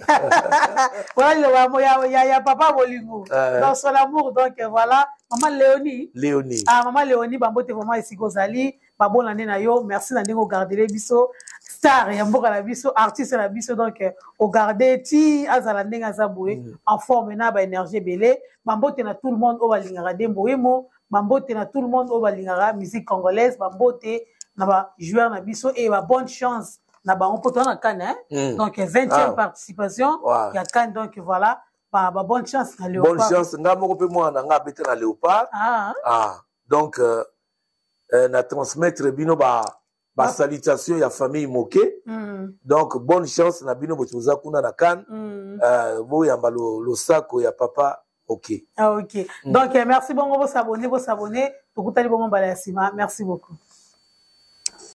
[SPEAKER 1] Voilà le ya papa bolingo dans son amour. Donc voilà, maman Léonie.
[SPEAKER 2] Léonie.
[SPEAKER 1] Ah, maman Léonie, bambote vraiment esika ozali. Babonne année na yo. Merci na ndenge ogardele biso star ya mboka na biso, artiste na biso. Donc ogarde ti azala ndenge aza boye, en forme na baénergie ebele. Bambote na tout le monde oyo balingaka Dembo Wemo, bambote na tout le monde oyo balingaka musique congolaise, bambote na bajoueur na biso e babonne chance na bango mpo toza na CAN, hein? Donc 20e participation ya CAN. Donc voilà, ba bonne chance na
[SPEAKER 2] Léopard. Bonne chance. Nga moko mpe mwana na nga abeta na Léopard. Ah. Donc na transmettre bino ba basalutation ya famille moke. Donc bonne chance na bino boto boza kuna na CAN. Boyamba losako ya papa moke.
[SPEAKER 1] Ah, ok. Donc merci. Bongo bosabone, bosabone. Tokutani bongo mbala ya nsima. Merci beaucoup.